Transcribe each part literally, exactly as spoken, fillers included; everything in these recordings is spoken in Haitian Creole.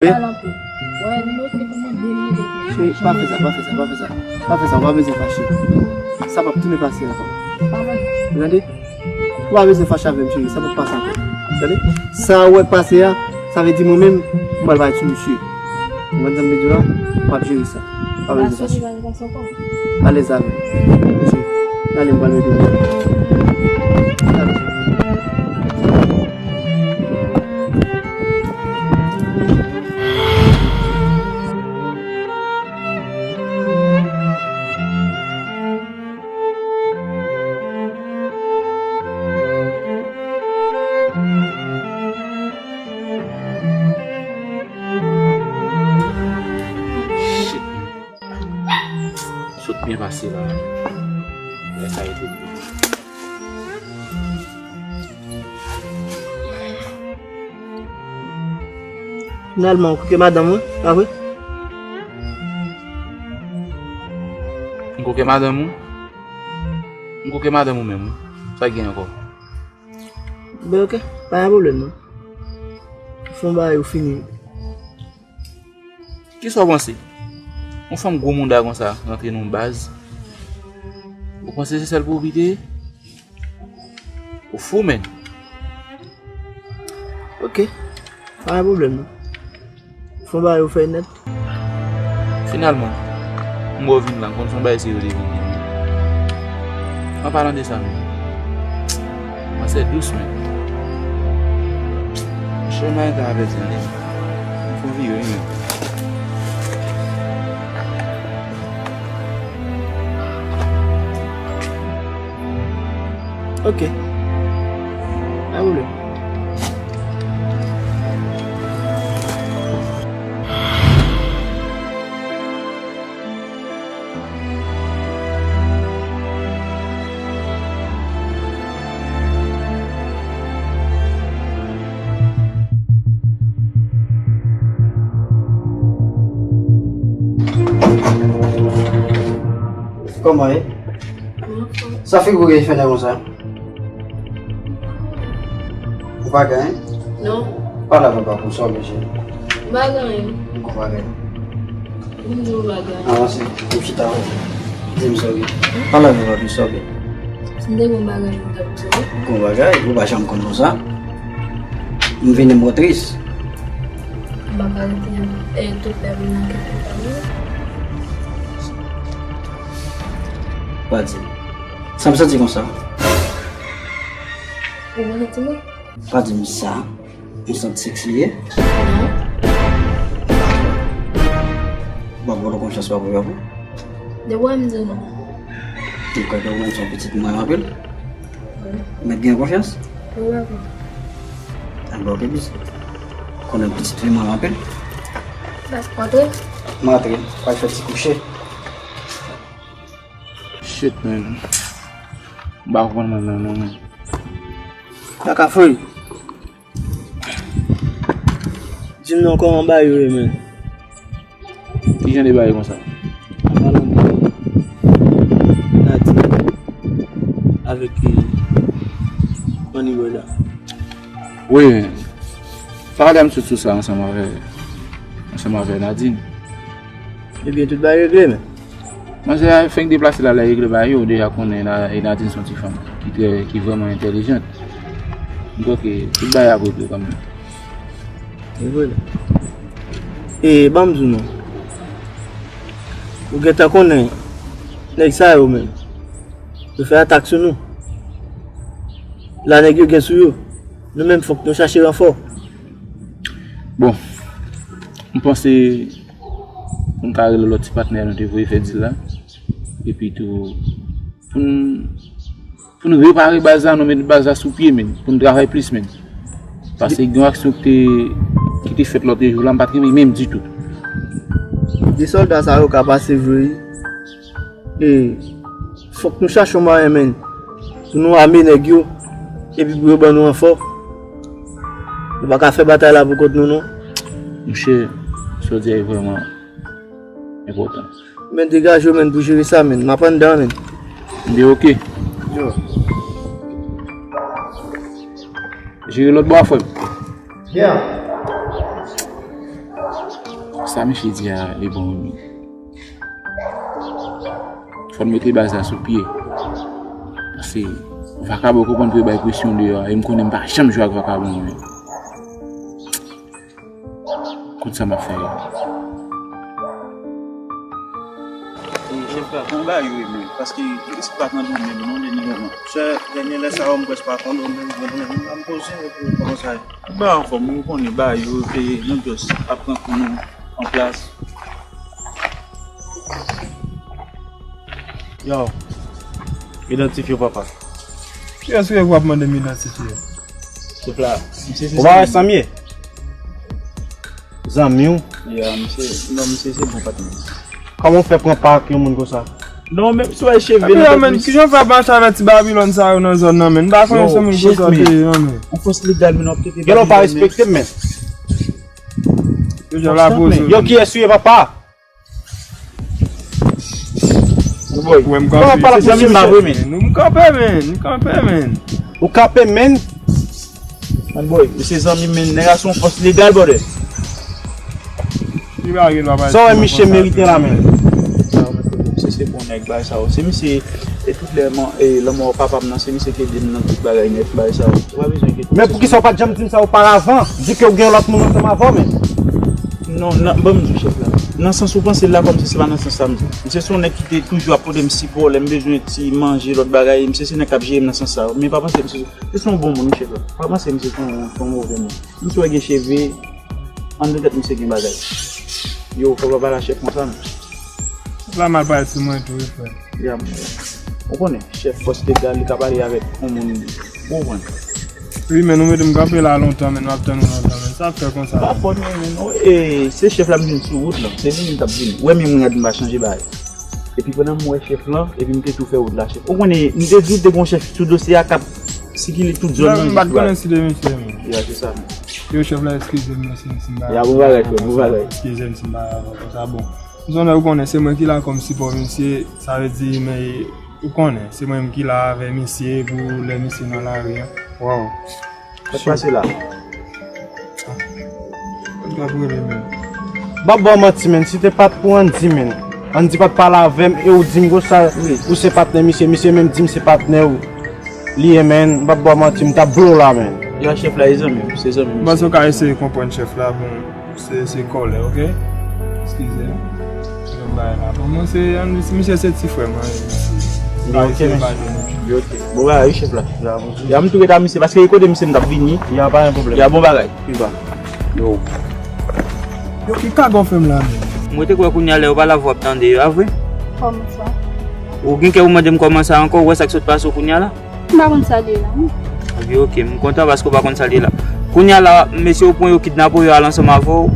Pale anpil. Cheri, pa fè sa, pa fè sa, pa fè sa. Pa fè sa, ou pa bezwen fache. Sa p ap tounen pase ankò. Ou tande? Ou pa bezwen fache avè m, cheri, sa p ap pase ankò. Tande? Sa ou wè k pase a, sa vle di mwen menm, m pral pale sou misye. Ou konprann sa m vle di w la? M ap jere sa. Pa bezwen fache. Alèz avè m. Cheri, ale, m pral mete w. Ale. Shit. Sot byen pase la. Lè sa rete byen. Finalman, ou koke madanm ou, pa vre? M koke madanm ou? M koke madanm ou menm, wi. Sa gen ankò? Ben, ok, pa gen pwoblèm, non. Fè yon bagay ou fini. Kisa w panse? Yon fanm gwo mouda konsa rantre nan yon baz. Ou panse se sèl pwopite? Ou fou, menn. Ok. Pa gen pwoblèm, non. Fè yon bagay ou fè nèt. Finalman, m wè w vin la, m konn se yon bagay serye w te vin gen. An palan de sa menm, panse dous menm. Chonay ta avèti andedan. M fon vire wi menm. Ok. Pa gen pwoblèm. Kòman ye? Sa figi w gen fè konsa? Ou pa gen? Non. Pale avè papa w, sa w gen, cheri? M pa gen anyen. Ou pa gen? Vin di w bagay. Avanse, ou chita wè. Di m sa w gen. Pale avè papi, sa w gen. Si m te gen yon bagay, m t ap di w. Ou gen yon bagay, ou pa janm konn konsa. M vini, m tris. M pa ka rete, eh, tout lè m nan kèk lè. Pa di m. Sa m santi konsa. Ou konn santi mwen? Pa di m sa. Yon sant sèks li ye? Non. Ou pa fè konfyans pa pou yo. De wè m di non. Ou kwè ke ou menm se yon pitit mwen anpil? Wi. Mèt gen konfyans? Wi, papa. Ann ba w kebis. Konnen pitit fi mwen anpil? Bas, antre. M antre. Pral fè ti kouche. Shit, man. M pa konprann mwen menm non, man. Kaka fri. Di m non, kòman bagay yo ye, man? Ki jan de bagay konsa? An palan de Nadine avèk, eh, Money Brother. Wi, men. Sa ka di a m sot sou sa ansanm avè, ansanm avè Nadine. Ebyen, tout bagay regle, men. Manzè a fenk deplase la, lè regle bagay yo, ou deja konnen la, e Nadine se yon ti fanm ki trè, ki vrèman entèlijant. M kwè ke tout bagay ap regle kanmenm. E vre. E, ban m di w non. Ou gentan konnen, nèg sa yo menm, yo fè atak sou nou. La nèg yo gen sou yo. Nou menm, fòk nou chache ranfò. Bon, m panse pou n ka rele lòt ti patnè nou te voye fè dil la. Epi tou, pou n, pou n repare baz la, nou met baz la sou pye, men, pou n travay plis, men. Paske gen yon aksyon ki te, ki te fèt lòt jou la, m pa t renmen menm ditou. De sòlda sa yo ka pase vre, wi. E fòk nou chache yon mwayen, men, pou nou ame nèg yo, epi pou yo ban nou ranfò. Nou pa ka fè batay la pou kont nou, non. Monchè, sa w di a vrèman enpòtan. Men degaje w, men, pou jere sa, men. M ap anndan, men. Ebyen, oke. Yo. Jere lòt bò a, frè m. Yeah. Sa misye di a, li bon wi. Fò n mete baz la sou pye. Paske vakabon konprann pou yo bay presyon deyò a, e m konnen m pa janm jwe ak vakabon mwen. Kout sa m ap fè yo. E, chèf la, fè yon bagay yo menm, paske m si pa tande w menm, non, dènye moman. Sè, dènye lè sa yo, m prèske pa tande w menm, mwen menm, m poze w pou kòmanse. Ba anfòm, ou konnen bagay yo, e nou just ap pran kou nou an plas. Yo, idantifye w, papa. Kiyès ou ye pou w ap mande m idantifye? Chèf la, misye se zanmi m. Ou pa wè sa m ye? Zanmi w? Ya, misye, non, misye se bon patnè m. Kòman w fè pran pa ak yon moun konsa? Non, menm si w wè cheve nan tèt misye. Kijan w fè ap mache avèk ti Babilòn sa yo nan zòn nan, menn? M pa konnen se moun konsa w te ye, non, menn. Yon fòs legal, menn, w ap trete Babilòn, menn. Yo pa respekte m, menn. Yo jan la poze w. Yo, kiyès ou ye, papa? Boy, ou wè m kanpe. Kòman pale ak mesye sa vre, menn? M kanpe, menn. M kanpe, menn. Ou kanpe, menn? Man boy, ou se zanmi m, menn. Nèg la se yon fòs legal, brother. Sa w wè misye merite la, menn? Misye se bon nèg, bagay sa yo. Se misye, e tout lè, e lanmò papa m nan, se misye ki ede m nan tout bagay nèt, bagay sa yo. Ou pa bezwen enkyete w. Men poukisa w pa t janm di m sa oparavan? Di ke w gen lòt moun ansanm avè w, menn. Non, nan, ban m di w, chèf la. Nan sans ou panse l la, kòmsi se pa nan sans sa m di. Misye se yon nèg ki te toujou ap pote m sipò, lè m bezwen ti manje, lòt bagay. Misye se nèg k ap jere m nan sans sa. Men pa panse misye, misye se yon bon moun, wi, chèf la. Pa panse misye se yon, se yon move moun. Misye wè gen cheve, anndan tèt misye gen bagay. Yo, fò w pa pale a chèf konsa, non. Chèf la mal parèt sou mwen tou, wi, frè. Ya, m wè. Ou konnen, chèf fòs legal, li ka pale avèk yon moun, ou konprann. Wi, men nou mete m kanpe la lontan, men m ap tann ou lontan, men sa fè konsa. Pa fòt mwen, men non. E, se chèf la m jwenn sou wout lan. Se li menm k ap vini. Ou wè, men mwen gade m pa chanje bagay. Epi pandan m wè chèf lan, epi m te tou fè wout la, chèf. Ou konnen, m te di w te gon chèf sou dosye a k ap sikile tout zòn nan. M pa t konnen si de misye, men. Ya, se sa, men. Yo, chèf la, eskize m, mesye, si m pa... Ya, bon bagay, frè, bon bagay. Eskize m si m pa konsa, bon. Misye, ou konnen, se mwen ki la kòm sipò misye, sa vle di, men, ou konnen, se mwen menm ki la avè misye pou lè misye nan lari a. Waw. Sa k pase la? Sa k ap rele menm? M p ap ba w manti, menn, si te pa t pou Andy, menn. Andy pa t pale avè m e w di m konsa, ou se patnè misye, misye menm di m se patnè w li ye, menn. M p ap ba w manti, m t ap blow la, menn. Ya, chèf la, e zanmi m, se zanmi m. M panse w ka eseye konprann chèf la, bon. Se, se kòlè, oke? Eskize. Yon bagay la. Bon, mwen se, misye se ti frè mwen, misye. Oke, mesye. Oke. Bon bagay, wi, chèf la. Ya, m tou ret a misye, paske e kote misye m t ap vini. Ya, pa gen pwoblèm. Ya, bon bagay. Pi ba. Yo. Yo, ki kagon fè m la, menm? Mwen te kwè kounye a lè yo pale avè w ap tande yo, a vre? Kòman sa? Ou gen kè ou mande m kòman sa ankò, ou wè sa k sot pase w kounye a la? M pa konn sa l ye la, non. Epi oke, m kontan paske w pa konn sa l ye la. Kounye a la, mesye yo pran yo kidnape w, yo al ansanm avè w.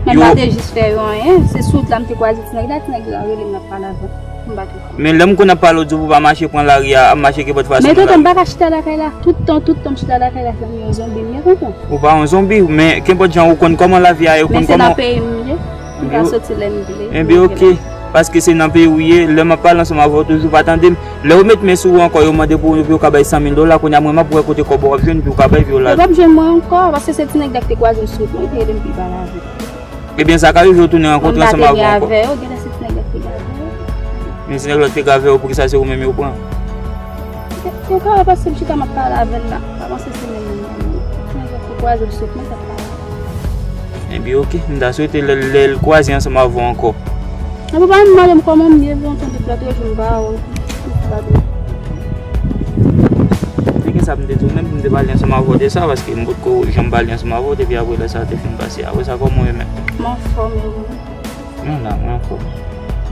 Men m pa te jis fè yo anyen, se sou wout la m te kwaze ti nèg la, ti nèg la rele m, l ap pale avè m. M pa te konn. Men lè m konn ap pale w di w pou w pa mache pran lari a, ap mache kenpòt fason. Men tonton, m pa ka chita lakay la, tout tan, tout tan m chita lakay la, se yon zonbi m ye, tonton. Ou pa yon zonbi, men kenpòt jan ou konn kòman lavi a ye, ou konn kòman. Men se nan peyi m m ye. M ka soti lè m vle. Enben, oke. Paske se nan peyi w ye, lè m ap pale ansanm avè w, toujou pa tande m. Lè yo met men sou ou ankò, yo mande pou, pou yo ka bay san mil dola, kounye a mwen m ap wè kote kòb ou ap jwenn, pou w ka bay vye w la. Yo p ap jwenn mwen ankò, paske se ti nèg la ki te kwaze m sou wout mwen, ki te rele m pou l pale avè m. Ebyen, sa ka rive w tounen rankontre ansanm avè w ankò. Mwen pa te gen avè yo, genlè se ti nèg la ki te gen avè yo. Men si nèg la te gen avè yo, poukisa se ou menm yo pran? Yo ka wè paske m chita m ap pale avè l la. Pa panse se menm moun nan, non. Ti nèg la ki kwaze m sou wout mwen k ap pale. Enben, oke. M ta swete lè, lè l kwaze ansanm avè w ankò. Epi pa mande m kòman m ye, vre, yon tan de plè, tou jou m pa wè w. Li gen sa pou m te di w, menm pou m te pale ansanm avè w de sa, paske m potko janm pale ansanm avè w depi apre lè sa a te fin pase. Apre sa, kòman w ye menm? M anfòm, e ou menm? Mwen la, mwen anfòm.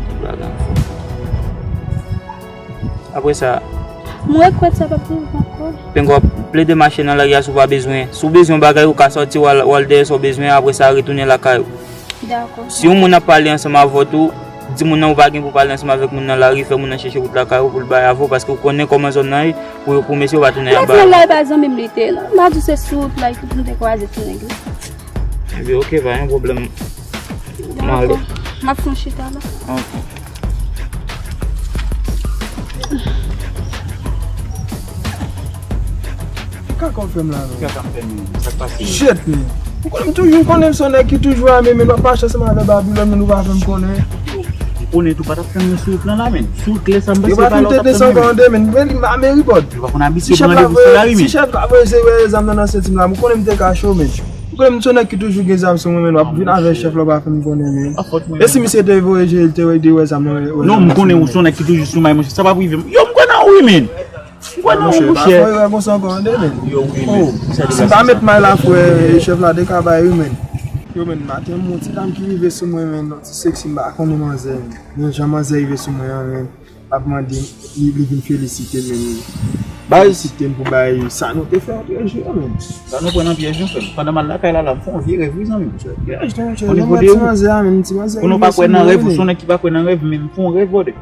Tout bagay anfòm. Apre sa, mwen kwè sa p ap rive ankò. Pengo ap plede mache nan lari a si w pa bezwen. Si w bezwen yon bagay, ou ka sòti, w al, w al dèyè sa w bezwen, apre sa, retounen lakay ou. Dakò. Si yon moun ap pale ansanm avè w tou, di moun nan ou pa gen pou pale ansanm avèk moun nan lari, fè moun nan chèche wout lakay ou pou l bay avè w, paske ou konnen kòman zòn nan ye, pou, pou mesye yo pa tounen anba. Mesye la, e pa zanmi m li te ye, non. M pa di w se sou wout la, epi m te kwaze ti nèg la. Ebyen, oke, pa gen pwoblèm. M ale. Dakò. M ap fè yon chita la. Ok. Kaka w fè m la, non? Kaka m fè m, sa k pase? Shit, man. Ou konnen m toujou konnen m se yon nèg ki toujou ame, men w ap mache ansanm avè Babilòn, men ou pa janm konnen. M konnen tou pa t ap tann mwen sou wout lan la, men. Sou wout lè sa m pase pa la, w t ap tann mwen, men. Yo pa tou te desann kòmande, men. Men li ame ribòd. Yo pa konn abitye pran randevou sou lari, men. Si chèf la voye zam nan nan senti m la, m konnen m te kache w, men. Ou konnen m se yon nèg ki toujou gen zam sou mwen, men. W ap vin avè chèf la, w pa fè m konnen, men. E si misye te voye je, li te wè, li te wè zam nan, wè zam nan sou mwen. Non, m konnen ou se yon nèg ki toujou sou may, monchè. Sa p ap rive m. Yo, m kwè nan ou, wi, men. M kwè nan ou, monchè. Monchè, pa fè erè konsa ankò, tande, men. Yo, wi, men. Oh, si m pa met may la, frè, chèf la te ka bay, wi, men. Yo, men, maten, m wè yon ti dam ki rive sou mwen, men, yon ti seksi, m pa konnen manzè, men. Men jan manzè rive sou mwen an, men, l ap mande m, li, li vin felisite m, men. Baz. Felisite m pou bay sa nou te fè antre je yo, men. Sa nou pran nan pyèj nou, frè m. Pandan m al lakay la, la, m fè yon vye rèv, wi, zanmi m. Pyèj, non, monchè. Yon lòt ti manzè a, men, ti manzè rive sou mwen, men. Pou nou pa kwè nan rèv, ou se yon nèg ki pa kwè nan rèv, men m fè yon rèv, brother.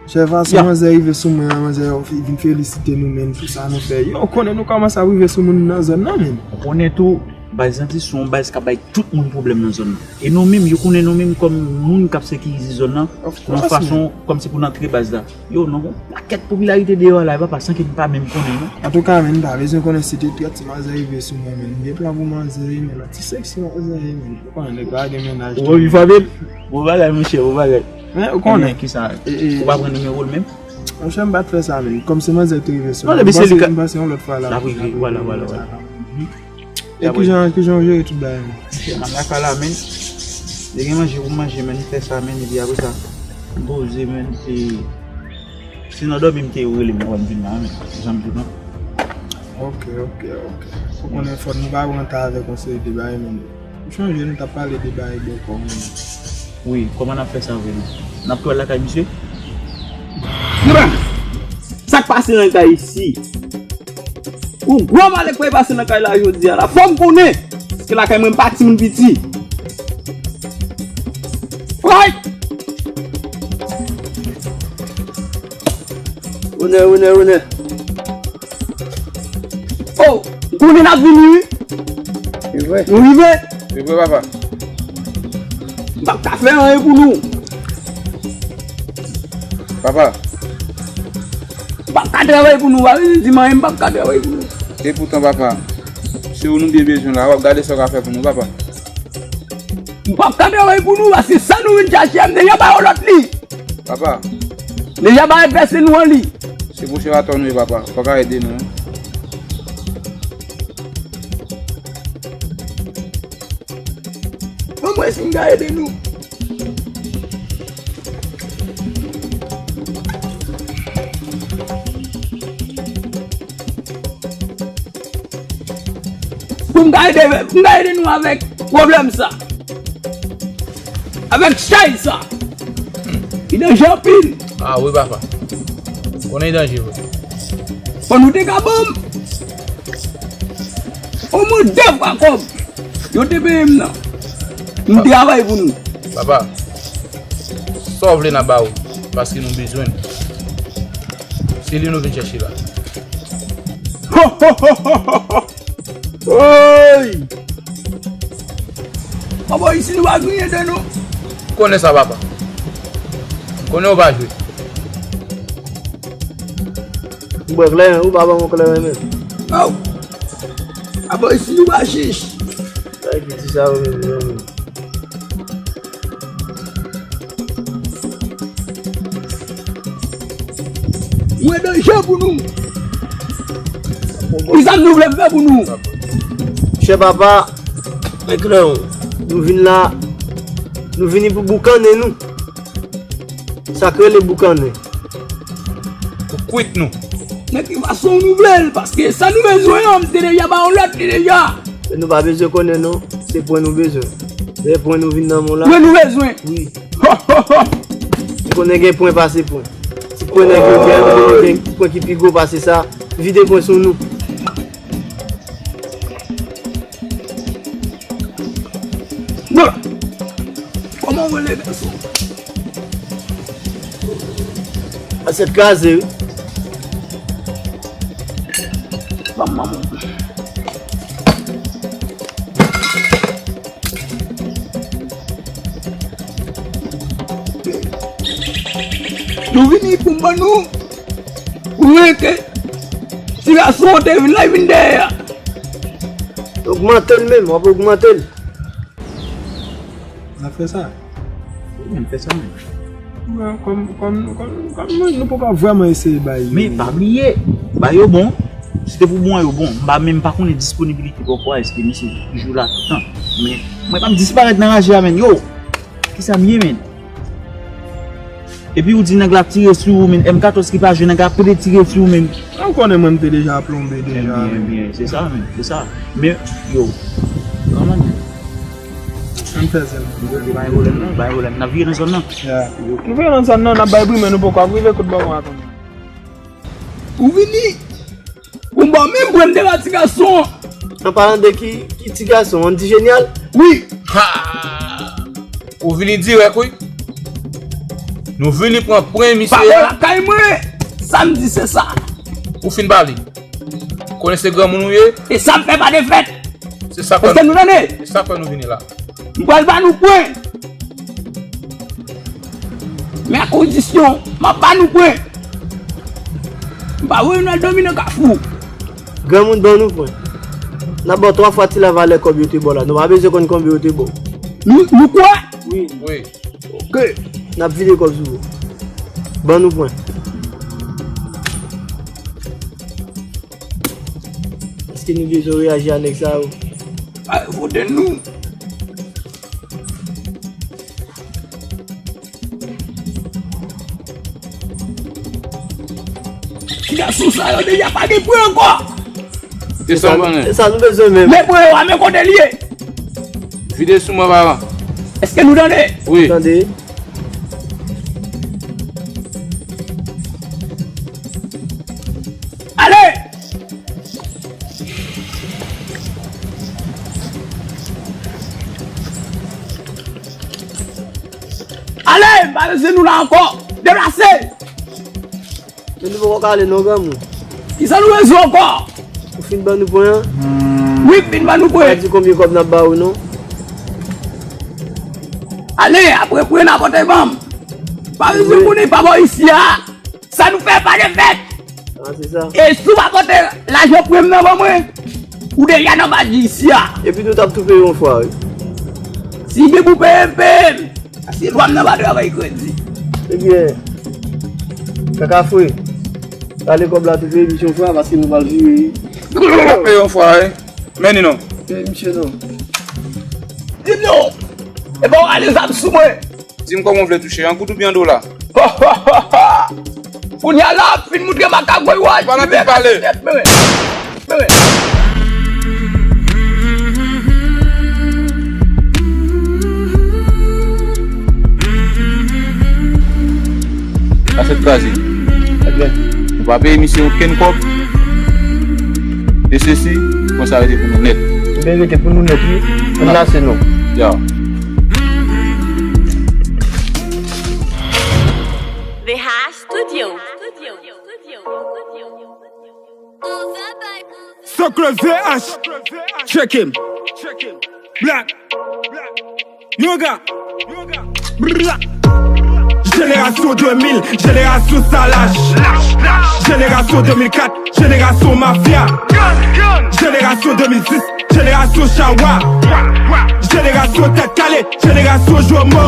Chèf a, se manzè rive sou mwen an, manzè vin felisite nou, men, pou sa nou fè. Yo, ou konnen nou kòmanse ap rive sou moun nan zòn nan, men. Ou konnen tou, baz lan se yon baz k ap bay tout moun pwoblèm nan zòn nan. E nou menm, yo konnen nou menm kòm moun k ap sekirize zòn nan, yon fason kòmsi pou n antre baz la. Yo, nou gon pakèt popilarite deyò la, e pa paske n pa menm konnen, non. Antouka, men, m pa bezwen konnen si te trèt, si manzè rive sou mwen, men. M gen plan pou manzè, men, ti seksi manzè, men. Ou konnen nèg pa gen mennaj. Ou anvi frape l? Bon bagay, monchè, bon bagay. Men, ou konnen. Ebyen, kisa? Ou pa pran nimewo l menm? Monchè, m pa t fè sa, men. Kòm se manzè ki te rive sou mwen, m panse, m panse yon lòt fwa l ap rive, vwala, vwala, vwala. E kijan, kijan w jere tout bagay, men? Monchè, m al lakay la, men. Li gen manje pou m manje, men, m fè sa, men, epi apre sa, m poze, men, e si nan dòmi m te rele m, wè m vin la, men. Jan m di w lan. Ok, ok, ok. Ou konnen fòk nou pa pran tan avèk yon seri de bagay, men. M chonje nou t ap pale de bagay bò kò, men. Wi, kòman n ap fè sa vre, non? N ap tou al lakay misye? Sa k pase nan kay isi? Yon gwo malè k pase nan kay la jodi a la. Fò m konnen. Paske lakay mwen pa timoun piti. Right! Onè, onè, onè. Oh, konnen n ap vini, wi. Se vre. Nou rive. Se vre, papa. M p ap ka fè anyen pou nou. Papa. M p ap ka travay pou nou, pa vin di m anyen, m p ap ka travay pou nou. Epoutan, papa, se ou nou byen bezwen la. W ap gade sa w ka fè pou nou, papa. M p ap ka travay pou nou, paske sa nou vin chache a, m deja ba yo lòt li. Papa. Deja ba advèsè nou an li. Se pwochen atò nou ye, papa. Fò w ka ede nou. Ban mwen si m ka ede nou. Pou m ka ede, pou m ka ede nou avèk pwoblèm sa. Avèk chay sa. Li danje anpil. Ah wi, papa. Konnen li danje vre. Fò nou te ka ban m omwen de fwa kòb yo te peye m nan. M travay pou nou. Papa, sa w vle n ap ba ou, paske nou bezwen l. Se li nou vin chèche la. Ho, ho, ho, ho, ho, ho. Oy! Papa, isi nou pa griyen de nou. Konnen sa, papa. Konnen ou pa jwe. M bwè kleren, ou pa ban mwen kleren menm. Aw! Papa, isi nou pa chich. Sa ki di sa ou menm, menm. Mwen danje pou nou. Kisa nou vle m fè pou nou? Chè papa, eklè w, nou vin la, nou vini pou boukannen nou. Sa k rele boukannen. Pou kwit nou. Nan ki fason nou vle l, paske sa nou bezwen an, m te deja ba yon lòt li deja. Nou pa bezwen konnen non, se pwen nou bezwen. Se pwen nou vin nan men w la. Pwen nou bezwen. Wi. Ou konnen gen pwen pase pwen. Ti pwen nèg yo gen, ou konnen gen pwen ki pi gwo pase sa. Vide pwen sou nou. Bon. Kòman w rele gason? Asyèt kraze, wi. Ban m manman. Nou vini pou m ban nou. Ou wè ke ti gason an te vin la, li vin dèyè a. Ogmante l menm, w ap ogmante l. N ap fè sa? Wi, n ap fè sa menm. Kòm, kòm, kòm, kòm nou, nou poko vrèman eseye bay yo. Men pa bliye, bay yo bon. Si te pou bon an yo bon. M pa menm pa konnen disponibilite pòpwa, èske misye toujou la tout tan. Men mwen pa m disparèt nan raje a menm. Yo! Kisa m ye menm? Epi ou di nèg la ap tire sou ou menm. M katòz ki pa jwe, nèg la ap pede tire sou ou menm. Ou konnen mwen m te deja plonbe deja. Byen, byen, se sa menm, se sa. Men, yo, kòman? Ann fè zen. Yo, pa gen pwoblèm non, pa gen pwoblèm. N ap vire nan zòn nan. Ya. Nou vire nan zòn nan, n ap bay bri, men nou poko ap rive kote bò mwen a konnen. Ou vini? Ou ba w menm pwen m te ba ti gason an. An palan de ki, ki ti gason, on di jenyal? Wi. Ha! Ou vini dirèk, wi. Nou vini pran pwen, misye. Papa lakay mwen. Sa m di se sa. Ou fin pale. Konnen se granmoun ou ye? E sa m fè pa defèt. Se sa k fè. Èske nou tande? Se sa k fè nou vini la. M pral ba nou pwen. Men a kondisyon, m ap ba nou pwen. M pa vle nou al dòmi nan kafou. Granmoun, ban nou pwen. N ap ba w twa fwa ti la valè kòb yo te ba w la. Nou pa bezwen konn konbyen yo te ba w. Nou, nou kwè? Wi. Wi. Oke. N ap vide kòb sou ou. Ban nou pwen. Èske nou bezwen reyaji a nèg sa yo? Pa vote nou. Gason sa yo deja pa gen pwen ankò. Se sa, se sa nou bezwen menm. Men pwen yo a, men kote l ye. Vide sou mwen, papa. Èske nou tande? Wi. Tande. Ale! Ale! M pa bezwen nou la ankò! Deplase! Men nou poko ka ale non, granmoun. Kisa nou bezwen ankò? Ou fin ban nou pwen an? Wi, m fin ban nou pwen. Pa di konbyen kòb n ap ba ou non. Ale, apre pwen n a pote ban m. Pa bezwen konnen pa bò isi a. Sa nou fè pa defèt. Ah, se sa. E si w pa pote lajan pwen m nan ban mwen, ou deja nan badi isi a. Epi nou t ap tou peye yon fwa, wi. Si gen pou peye m, peye m. Paske lwa m nan pa travay kredi. Ebyen, kaka fre. Rale kòb la tou, peye misye yon fwa, paske nou pral vire, wi. Kaka peye yon fwa, wi. Men ni non. Peye misye non. Di m non. E pa w rale zam sou mwen. Di m kòman w vle touche, an goud oubyen an dola? Kounye a la, ap fin moutre makagwèy w a. Pa nan pil pale. Sa se kraze. Ebyen, nou pa peye misye okenn kòb. De sesi, konsa rete pou nou nèt. Ebyen, rete pou nou nèt, wi. Pou n lase nou. Ya. V H Studio. Soclo V H. Check him. Black. Yoga. Brrra. Jenerasyon de mil, jenerasyon sa lach. Jenerasyon de mil kat, jenerasyon mafya. Jenerasyon de mil sis, jenerasyon chawa. Jenerasyon tèt kale, jenerasyon jomo.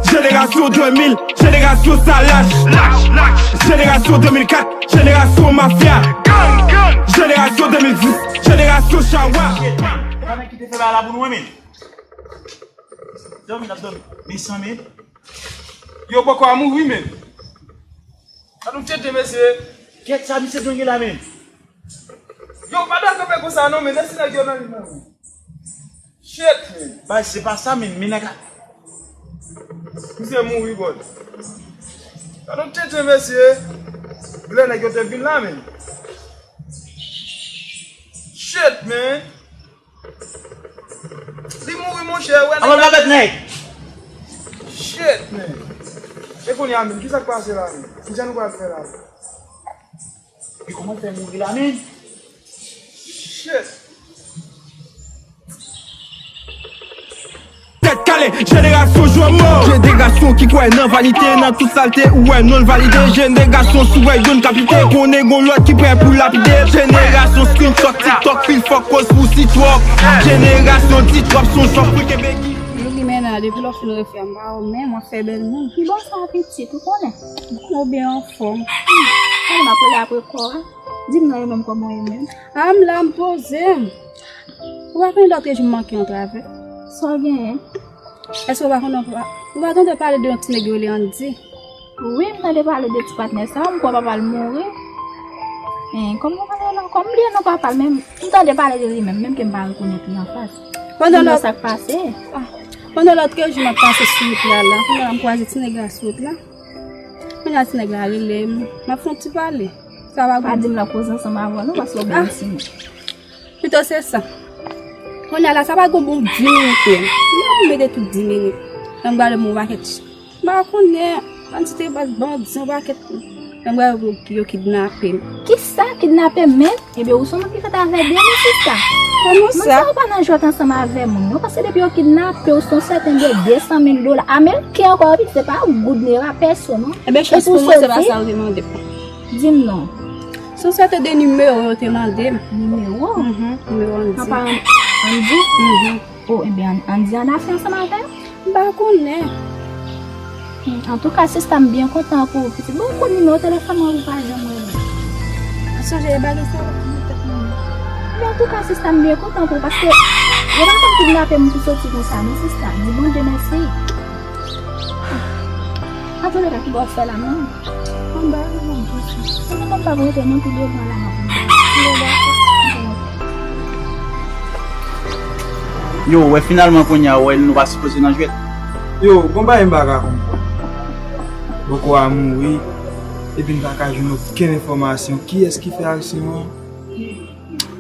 Jenerasyon de mil, jenerasyon sa lach. Jenerasyon de mil kat, jenerasyon mafya. Jenerasyon de mil sis, jenerasyon chawa. Sa nèg ki te fè bagay la pou nou, men. Dòmi, n ap dòmi. Mesan, men. Yo poko a mouri, men. Sa nou tchentche, mesye. Kèt sa, misye dwenge la, men. Yo, pa ta kanpe konsa, non, men. Lèse nèg yo nan li, non, men. Shit, men. Bay, se pa sa, men. Men nèg la. Misye mouri, bòd. Sa nou tchentche, mesye. Lè nèg yo te vin la, men. Shit, men. Li mouri, monchè, wè nèg la. Avan l pa bèt nèg. Shit, man. E kounye a menm, kisa k pase la menm? Kijan nou pral fè la? E kòman l fè mouri la menm? Shit. Tèt kale. Jenerasyon jwè mò. Jenerasyon ki kwè nan vanite, nan tout salte ou wè non l valide. Jenerasyon sou wè youn kapite, konnen gon lòt ki prè pou lapide. Jenerasyon screenshot TikTok, pil fòk koz pou si twòp. Jenerasyon di twòp son chòk pou kenbe ki. Youri, men nan, depi lò fin refè m pa wè w, men mwen fè bèl moun. Ki bò sa pitit, ou konnen? Ou byen anfòm. Kòman m ap rele apre kò a? Di m non, ou menm kòman w ye menm? A m la, m poze m. Ou pa konnen lòt jou m manke yon travè. Sa w genyen? Èske ou pa konnen, ou pa, ou pa tande pale de yon ti nèg yo rele Andy? Wi, m tande pale de ti patnè sa, m kwè papa l mouri. Hein, kòman pale non? Kòm m bliye non papa l, men m tande pale de li menm, menm ke m pa rekonèt li anfas. Pandan lòt sa k pase. Ah, pandan lòt jou m ap pase sou wout la, la, pandan m kwaze ti nèg la sou wout la. Kounye a ti nèg la rele m, m ap fè yon ti pale. Sa va. Pa di m l ap koze ansanm avè w non, paske w byen timoun. Pito se sa. Kounye a la, sa pa gon bon di minit menm. Li ap mete tout di minit. Lè m gade m yon pakèt. M pa konnen, bandi te bat bandi yon pakèt. Lè m gade yo, yo kidnape m. Kisa kidnape m menm? Ebyen, ou se yon moun ki fèt avè de moun sista. Kòman sa? Moun sa yo pa nan jwèt ansanm avè moun non, paske depi yo kidnape w, se yon sèten de de san mil dola ameriken ankò, wi, se pa goud, se pa pèso non. Ebyen, chans pou mwen, se pa sa yo te mande m. Di m non. Se yon sèten de nimewo yo te mande m. Nimewo? Mhm, nimewo Andy. Papa Andy? Mhm. Oh, ebyen, Andy an afè ansanm avè l? M pa konnen. Hmm, antouka, sista, m byen kontan pou ou, pitit. Bon, ou konn nimewo telefòn mwen, ou pa janm rele. Ou sonje e bagay sa yo nan tèt mwen. Men antouka, sista, m byen kontan pou ou, paske yo pa konn kidnape moun pou soti konsa, non, sista. Di Bondye mèsi. Antouka, ki bò w fè la menm? Anba, anba, anba. Mwen menm pa konn rete non pi devan la, m ap vin. Yo, wè, finalman, kounye a, wè, nou pa sipoze nan jwèt. Yo, gon bagay m pa ka konprann. Bòkò a mouri, epi n pa ka jwenn okenn enfòmasyon. Kiyès ki fè aksyon an?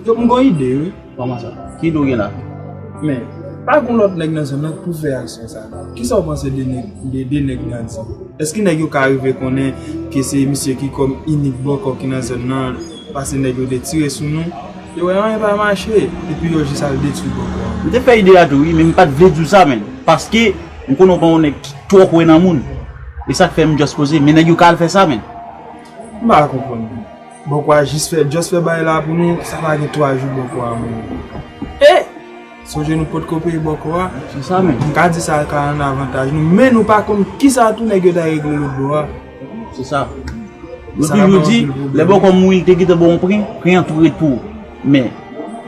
Yo, m gon ide, wi. Kòman sa? Ki ide w gen la? Men, pa gon lòt nèg nan zòn nan pou fè aksyon sa. Kisa w panse de nèg, de, de nèg Dandi? Èske nèg yo ka rive konnen ke se misye ki kòm inik bòkò ki nan zòn nan, pase nèg yo te tire sou nou? Yo wè anyen pa mache, epi yo jis al detwi bòkò a. M te fè ide a tou, wi, men m pa t vle di w sa, menn. Paske, m konnen w pa yon nèg ki twò kwè nan moun. E sa k fè m just poze, men nèg yo ka al fè sa, menn. M pa konprann. Bòkò a jis fè, just fè bagay la pou nou, sa pa gen twa jou bòkò a mouri. E! Sonje nou potko peye bòkò a. Se sa menm. M ka di sa ka an avantaj nou, men nou pa konn kisa tou nèg yo ta regle lòt bò a. Se sa. Yo toujou di, lè bòkò mouri, li te gentan ba w yon pren, pren an tou ret pou ou. Men,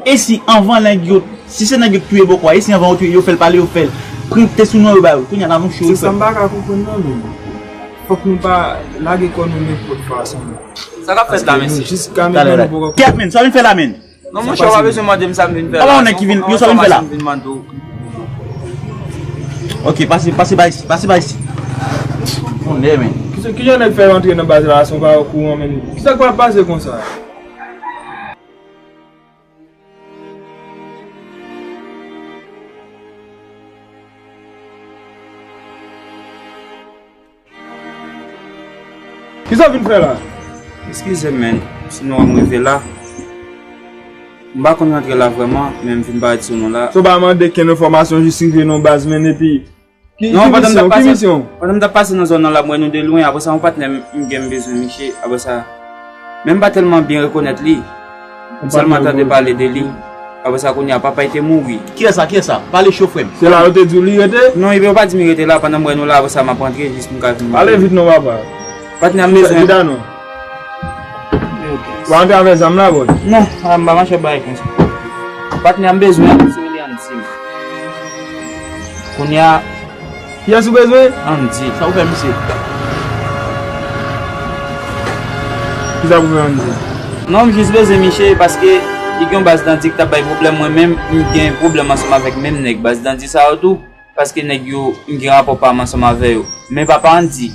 e si anvan nèg yo, si se nèg yo ki touye bòkò a, e si anvan yo touye, yo fè l pale, yo fè l, pran te sou non yo ba yo, kounye a n ap yon cho. Se sa m pa ka konprann nan, men fòk nou pa lage kò nou nenpòt fason. Sa k ap fèt la, mesye? Talè la. Kèt, men, sa w vin fè la, men? Non, monchè, w pa bezwen mande m sa m vin fè la. Ala yon nèg ki vin, yo sa w vin fè la. Ok, pase, pase ba isi, pase ba isi. Konnen, men. Ki jan nèg fè rantre nan baz la, se yon bagay kouran, men. Kisa k pral pase konsa? Kisa w vin fè la? Eskize m, men, si nou wè m rive la. M pa konn rantre la vrèman, men m vin parèt sou nou la. So w pa mande kenn enfòmasyon, jis rive nan baz, men, epi ki, ki misyon, ki misyon? Non, pandan m t ap pase nan zòn nan la, m wè nou de lwen, apre sa, yon patnè m, m gen m bezwen, miche, apre sa, men m pa tèlman byen rekonèt li. M sèlman tande pale de li. Apre sa, kounye a, papa l te mouri. Kiyès sa? Kiyès sa? Pale cho, frè m. Se la yo te di w li rete? Non, yo pa di m li rete la, pandan m wè nou la, apre sa, m ap rantre, jis pou m ka vin. Pale vit non, papa. Patnè m bezwen. Kida non? W antre avè zam la, bòs? Non, a, m pa mache ap bay konsa. Patnè m bezwen, se li an di m. Kounye a, Kiyès ou bezwen? Andy. Sa ou fè misye? Kisa pou fè Andy? Non, m jis bezwen misye paske li gen yon baz Dandi ki t ap bay pwoblèm, mwen menm, m gen pwoblèm ansanm avèk menm nèg baz Dandi sa yo tou, paske nèg yo, m gen rapò pa m ansanm avè yo. Men papa Andy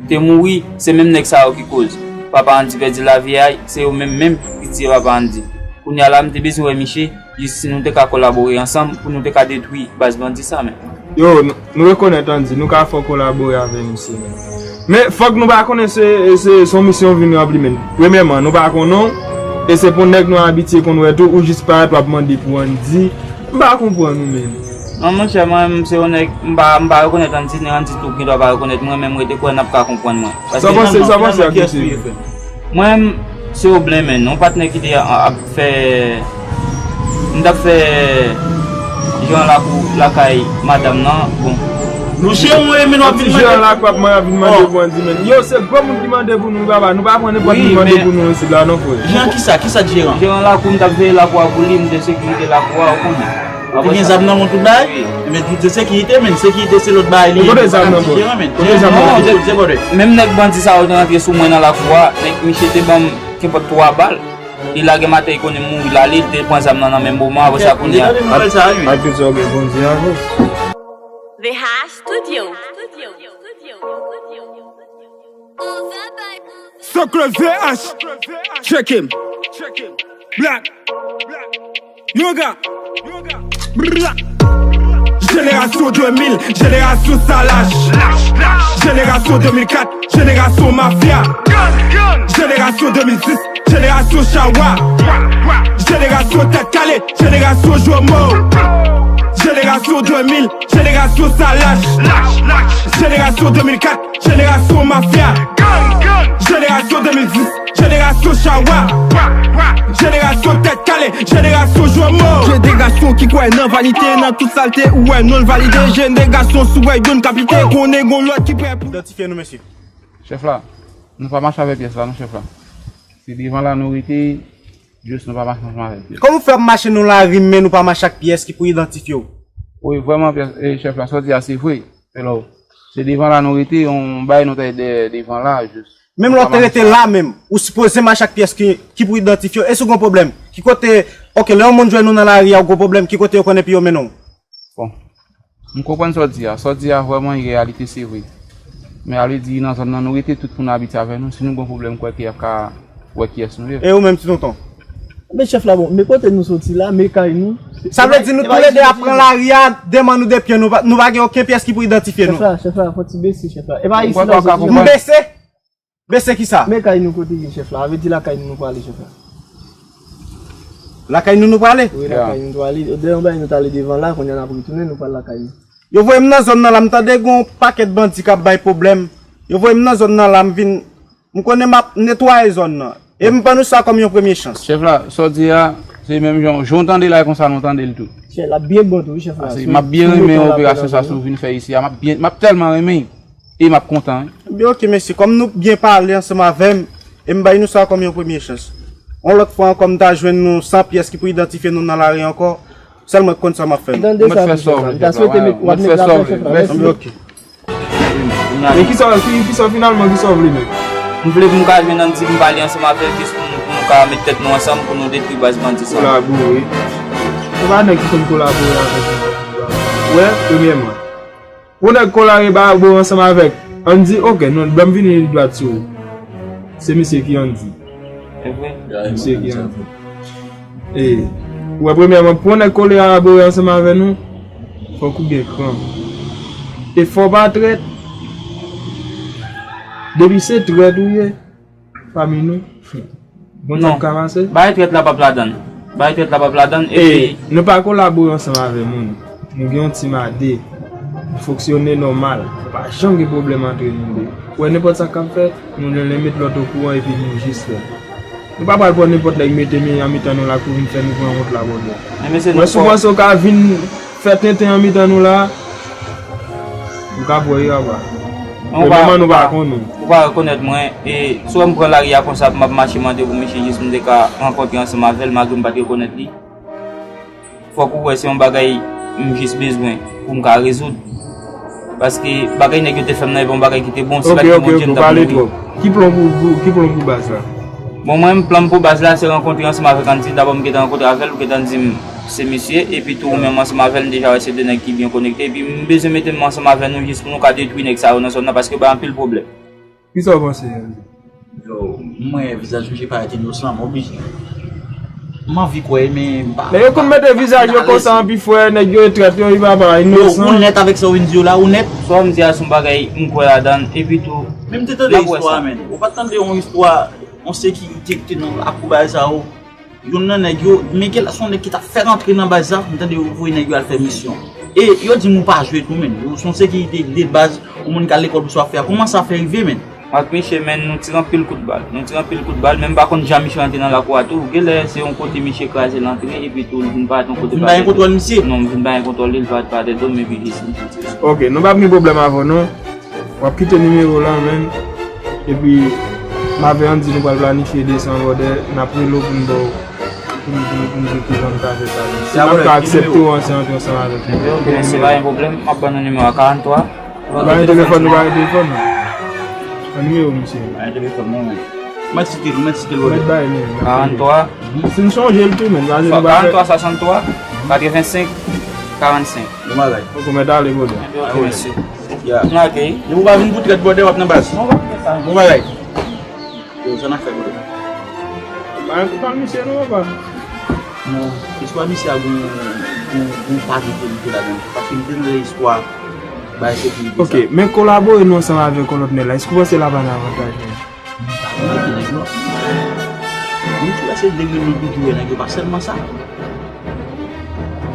te mouri, se menm nèg sa yo ki koz. Papa Andy pèdi lavi a, se yo menm menm ki tiye papa Andy. Kounye a la, m te bezwen wè misye, jis si nou te ka kolabore ansanm pou nou te ka detwi baz bandi sa menm. Yo, nou, nou rekonèt Andy, nou ka fè w kolabore avè misye menm. Men fòk nou pa konnen se, se, se yon misyon w vin ranpli menm. Premyèman, nou pa konnen w, e se pou nèg nou abitye konn wè tou, ou jis parèt w ap mande pou Andy. M pa konprann ou menm. Non, monchè, mwen menm, se yon nèg, m pa, m pa rekonèt Andy, ni Andy tou, gen dwa pa rekonèt mwen, men m rete kwè n ap ka konprann mwen. Paske Sa w panse, sa w panse ak misye? Mwen menm, se Oblen, men, yon patnè ki te a- ap fè, m t ap fè jan lakou lakay madanm nan, bon. Nou chè mwen, men w ap vin mande. Jan lakou ap mwen ap vin mande pou Andy, men. Yo, se gwo moun ki mande pou nou, papa. Nou pa pran nenpòt moun mande pou nou isit la, non, frè. Jan kisa? Kisa jeran? Jeran lakou, m t ap veye lakou a pou li, m te sekirite lakou a, ou konnen. Ou te gen zam nan men w tout bagay? Wi. Men tout se sekirite, men sekirite se lòt bagay li ye. Kote zam nan, bò? Kote zam nan? Non, se, se bòdè. Menm nèg bandi sa yo te rantre sou mwen nan lakou a, nèg misye te ban m kenpòt twa bal. Li lage m atè, li konnen m mouri, l ale, li te pran zam nan nan menm moman, apre sa kounye a. Ak tout sa w gen, Bondye avè w. The Hash Studio. Soklo V H. Check him. Black. Yoga. Bra. Jenerasyon de mil, jenerasyon salaj. Jenerasyon de mil kat, jenerasyon mafya. Jenerasyon de mil sis, jenerasyon chawa. Jenerasyon tèt kale, jenerasyon jomo. Jenerasyon de mil, jenerasyon salaj. Jenerasyon de mil kat, jenerasyon mafya. Jenerasyon de mil sis, jenerasyon chawa. Jenerasyon tèt kale, jenerasyon jomo. Jenerasyon ki kwè nan vanite, nan tout salte, ou wè nou l valide. Jenerasyon sou wè youn kapite, konnen gon lòt ki prè pou idantifye nou, mesye. Chèf la, nou pa mache avèk pyès la, non, chèf la. Se devan la nou rete, jis nou pa mache ansanm avèk pyès. Kòman w fè ap mache nan lari, men nou pa mache ak pyès ki pou idantifye w? Wi, vrèman, pyès, e, chèf la, sa w di a, se vre. Hello. Se devan la nou rete, yon bagay nou ta de, devan la, jis. Menm lè w te rete la menm, ou sipoze mache ak pyès ki, ki pou idantifye w. E si w gen yon pwoblèm? Ki kote, oke, lè yon moun jwenn ou nan lari a, ou gen yon pwoblèm, ki kote yo konn epi yo mennen w? Bon. M konprann sa w di a. Sa w di a vrèman yon reyalite, se vre. Men sa vle di nan zòn nan nou rete, tout moun abitye avè nou. Si nou gen yon pwoblèm, kwè ke y ap ka wè kiyès nou ye. E ou menm, ti tonton? Men chèf la, bon, men kote nou soti la, men kay nou. Sa vle di nou toulède ap pran lari a, de men nou, de pye nou, pa- nou pa gen okenn pyès ki pou idantifye nou. Chèf la, chèf la, fò ti bese, chèf la. E pa isit la soti. M bese? Bese kisa? Men kay nou kote ye, chèf la. Sa vle di lakay nou nou prale, chèf la. Lakay nou nou prale? Wi, lakay nou nou prale. Dèyè yon bagay nou t ale devan la, kounye a n ap retounen, nou pral lakay nou. Yo voye m nan zòn nan la, m tande gen yon pakèt bandi k ap bay pwoblèm. Yo voye m nan zòn nan la, m vin M konnen m ap netwaye zòn nan. E m pran nou sa kòm yon premye chans. Chèf la, sa w di a, se menm jan, jan w tande l la, e konsa nou tande l tou. Chèf, l ap byen bon tou, wi, chèf la. Paske m ap byen renmen operasyon sa sa w vin fè isi a. M ap byen, m ap tèlman renmen l. E m ap kontan, wi. Ebyen, oke, mesye. Kòm nou byen pale ansanm avè m, e m bay nou sa kòm yon premye chans. Yon lòt fwa ankò, m ta jwenn nou san pyès ki pou idantifye nou nan lari ankò, sèl mwen k konn sa m ap fè. Tande sa, chèf la. M ta swete w ap met lapè, chèf la. Mèsi. Ebyen, oke. Men kisa, ki, kisa finalman, kisa w vle menm? M vle pou m ka jwenn Andy, m pale ansanm avè l, jis pou nou, pou nou ka met tèt nou ansanm, pou nou detwi baz bandi sa. Kolabore. Se pa nèg ki konn kolabore avèk nou. Wè, premyèman. Pou nèg kolabore ansanm avèk Andy, oke, non, ban m vini dwat sou ou. Se misye ki Andy. Se vre? Misye ki Andy. E, ou wè, premyèman, pou yon nèg kolabore ansanm avè nou, fòk ou gen kran. E fò w pa trèt. Depi se trèt ou ye, pami nou, bon, sa ap ka pase. Bagay trèt la p ap ladann. Bagay trèt la p ap ladann, epi nou pa kolabore ansanm avè moun. Nou gen yon tim a de. Nou fonksyone nòmal. Pa janm gen pwoblèm antre nou de. Ou wè, nenpòt sa k ap fèt, nou lè met lòt okouran epi nou jis fè. Nou pa pral pran nenpòt nèg mete men an mitan nou la pou vin fè nou pran wont la, bòdè. Mwen, si w panse w ka vin fè tenten an mitan nou la, ou ka pran erè, papa. Premyèman, nou pa konn ou. Ou pa rekonèt mwen, e si w wè m pran lari a konsa, m ap mache mande pou misye jis m te ka rankontre ansanm avè l, malgre m pa t rekonèt li. Fòk ou wè se yon bagay m jis bezwen pou m ka rezoud. Paske bagay nèg yo te fè m nan, e pa yon bagay ki te bon, se pa t Bondye m t ap mouri. Ki plan pou, pou, ki plan pou baz la? Bon, mwen, plan m pou baz la, se rankontre ansanm avèk Andy. Dabò, m gentan rankontre avè l, ou gentan di m se misye, epi tou, ou menm ansanm avè l, m deja wè se de nèg ki byen konekte, epi m bezwen mete m ansanm avè nou jis pou nou ka detwi nèg sa yo nan zòn nan, paske yo bay anpil pwoblèm. Kisa w panse, Andy? Yo, mwen, vizaj misye parèt inosan, m oblije. M anvi kwè, men m pa. Men yo konn mete vizaj yo konsa anpi frè, nèg yo e trèt, yo, yo pa inosan. Yo, ou nèt avèk sa w vin di yo la, ou nèt. Sa w di a se yon bagay m kwè ladan l, epi tou. Men m te tande istwa a, men. Ou pa t tande yon istwa, yon sekirite ki te nan lakou bagay sa yo. Youn nan nèg yo, men gen la se yon nèg ki t ap fè rantre nan baz la, m tande yo voye nèg yo al fè misyon. E yo di m ou pa jwe tou, menn. Ou se yon sekirite de baz, yon moun k al lekòl pou sa w ap fè a. Kòman sa fè rive, menn? M ak misye, menn, nou tire anpil kout bal. Nou tire anpil kout bal, men m pa konn jan misye rantre nan lakou a tou. Genlè se yon kote misye kraze l antre, epi tou l vin parèt yon kote. Vin pa gen kontwòl misye? Non, m vin pa gen kontwòl li, l parèt pa tèt do m, epi jis misye tire. Ok, nou p ap gen pwoblèm avè w, non. W ap kite nimewo w la, menn. Epi, m avè Andy, nou pral planifye desanm, brother. N ap rele w pou n ba w, pou n, pou n, pou n di w kijan n ka fè sa, menn. Si n ap ka aksepte w ansanm, ansanm avèk nou. Ok, ok, mèsi, pa gen pwoblèm. M ap ban nou nimewo a, karant twa. Ou pa gen telefòn, ou pa gen telefòn, non? An nimewo, misye. Pa gen telefòn, non, menn. Mèt site l, mèt site l, brother. Mèt bay, menn. Karant twa. Si n sonje l tou, menn, paske nou pa fè. Karant twa, swasant twa, katrevensenk, karannsenk. Bon bagay. Fòk ou mèt ale, brother. Ok, mèsi. Ya. N ap akèyi. Depi w pa vin pou trèt, brother, w ap nan baz. Non, w ap fè sa. Bon bagay. Yo, sa n ap fè, brother? Ba, enpòtan misye, non, papa. Non, istwa misye a gon, gon, gon pakèt verite ladan l. Paske m te tande istwa bay sekirite sa. Ok, men kolabore nou ansanm avèk yon lòt nèg la. Èske w panse l ap ann avantaj nou? Nou pa konn ki nèg non. Nou tou wè se de grenn nou toujou wè nèg yo pa sèlman sa.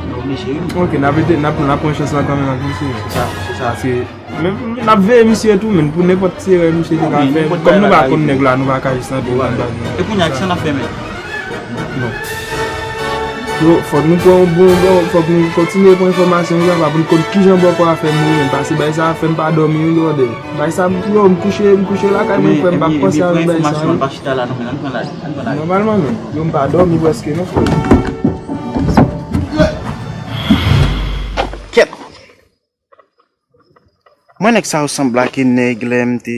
Nou oblije wi. Ok, n ap ede, n ap, n ap pran chans la kanmenm ak misye. Se sa, se sa. Paske, men, n ap veye misye tou, menn, pou nenpòt ti erè misye te ka fè. Kòm nou pa konn nèg la, nou pa ka jis antre nan baz li. E kounye a, kisa n ap fè, menn? Non. Yo, fòk nou pran yon bon, bon, fòk nou kontinye pran enfòmasyon yo, papa, pou n konn kijan bòkò a fè mouri, menn, paske bagay sa a fè m pa dòmi, wi, brother. Bagay sa, yo, m kouche, m kouche lakay mwen, frè, m pa panse avèk bagay sa, wi. Nòmalman, menn, yo, m pa dòmi prèske, non, frè. Kèt! Mwen nèg sa yo sanble ak nèg lè m te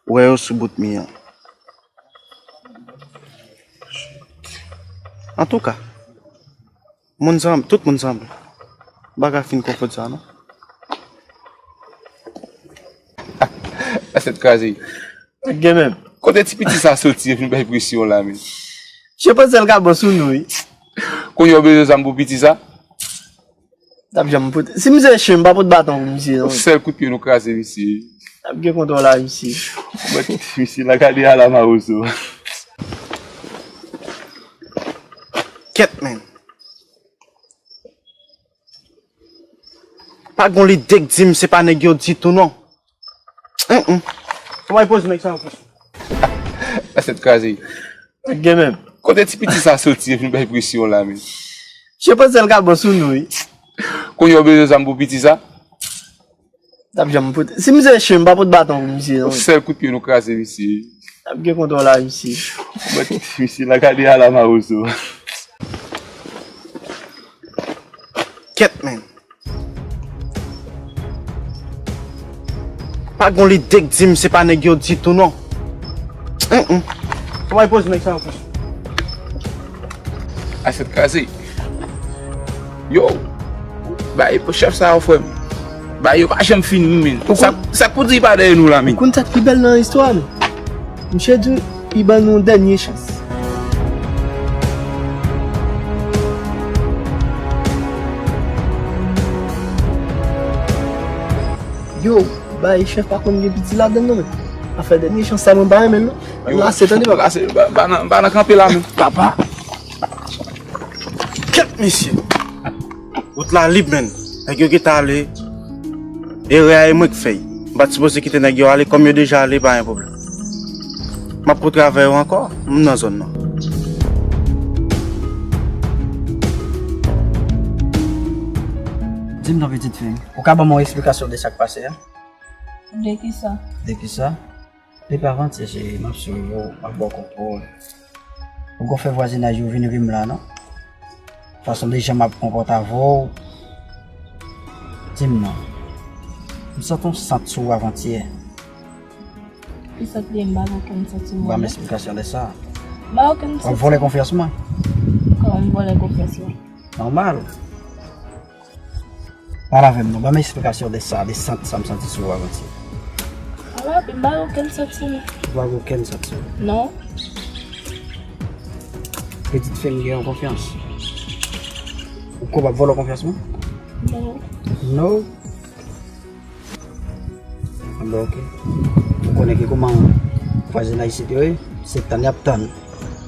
wè yo sou bout mi an. Antouka, moun sanble, tout moun sanble. M pa ka fin konprann sa, non. Tèt kraze. Gen menm. Kote ti piti sa soti vin bay presyon la, menn? Misye panse l ka bon sou nou, wi. Kounye a w bezwen zam pou piti sa? T ap janm pote. Si misye chen, m pa pot baton pou misye, non. Yon sèl kout pye nou kraze misye. T ap gen kontwòl a misye. Mwen kite misye la, gade ala mawozo. Kèt, menn. Pa gon lide k di m se pa nèg yo ditou non. Hum, hum. Kòman e poze nèg sa ankò? Tèt kraze. Gen menm. Kote ti piti sa soti vin bay presyon la, menn? Misye panse l ka bon sou nou, wi. Kounye a w bezwen zam pou piti sa? T ap janm pote. Si misye chen, m pa pot baton pou misye, non. Yon sèl kout pye nou kraze misye. T ap gen kontwòl a misye. Mwen kite misye la, gade ala mawozo. Kèt, menn. Pa gon lide k di m se pa nèg yo ditou non. Hum, hum. Kòman e poze nèg sa ankò? Tèt kraze. Yo, bay chèf sa yo, frè m. Bay yo pa janm fini, menn. Sa, sa k pou di pa dèyè nou la, menn. Ou konn sa k pi bèl nan istwa a, non? Misye di li ban nou yon dènye chans. Yo, bay chèf pa konn gen piti ladann non, men. Afè dènye chans sa mwen pa renmen l non. Yo, lase, tande, papa. Lase, pa, pa nan, pa nan kanpe la menm. Papa. Kèt, mesye. Wout la lib, menn. Nèg yo gentan ale. Erè a e mwen k fè l. M pa t sipoze kite nèg yo ale, kòm yo deja ale, pa gen pwoblèm. M ap kontre avè yo ankò, m nan zòn nan. Di m non, pitit fi m, ou ka ban m yon esplikasyon de sa k pase a? De kisa? De kisa? Depi avantyè, cheri, m ap swiv ou, m ap ba w kontwòl. Ou gon fè vwazinaj yo vin ri m la, non? Fason de jan m ap konpòte avè w. Di m non. M santi yon sant sou ou avantyè. Ki sant li ye? M pa gen okenn santiman. Ban m esplikasyon de sa. M pa gen okenn santiman. W ap vòlè konfyans mwen. Kòman m vòlè konfyans ou? Nòmal. Pale avè m non, ban m esplikasyon de sa, de sant sa m santi sou ou avantyè. Ala, m pa gen okenn santiman. Ou pa gen okenn santiman? Non. Pitit fi m gen yon konfyans. Ou kwè w ap vòlò konfyans mwen? Non. Non? Anben, ok. Ou konnen ki kòman vwazinay isit yo ye, se tann y ap tann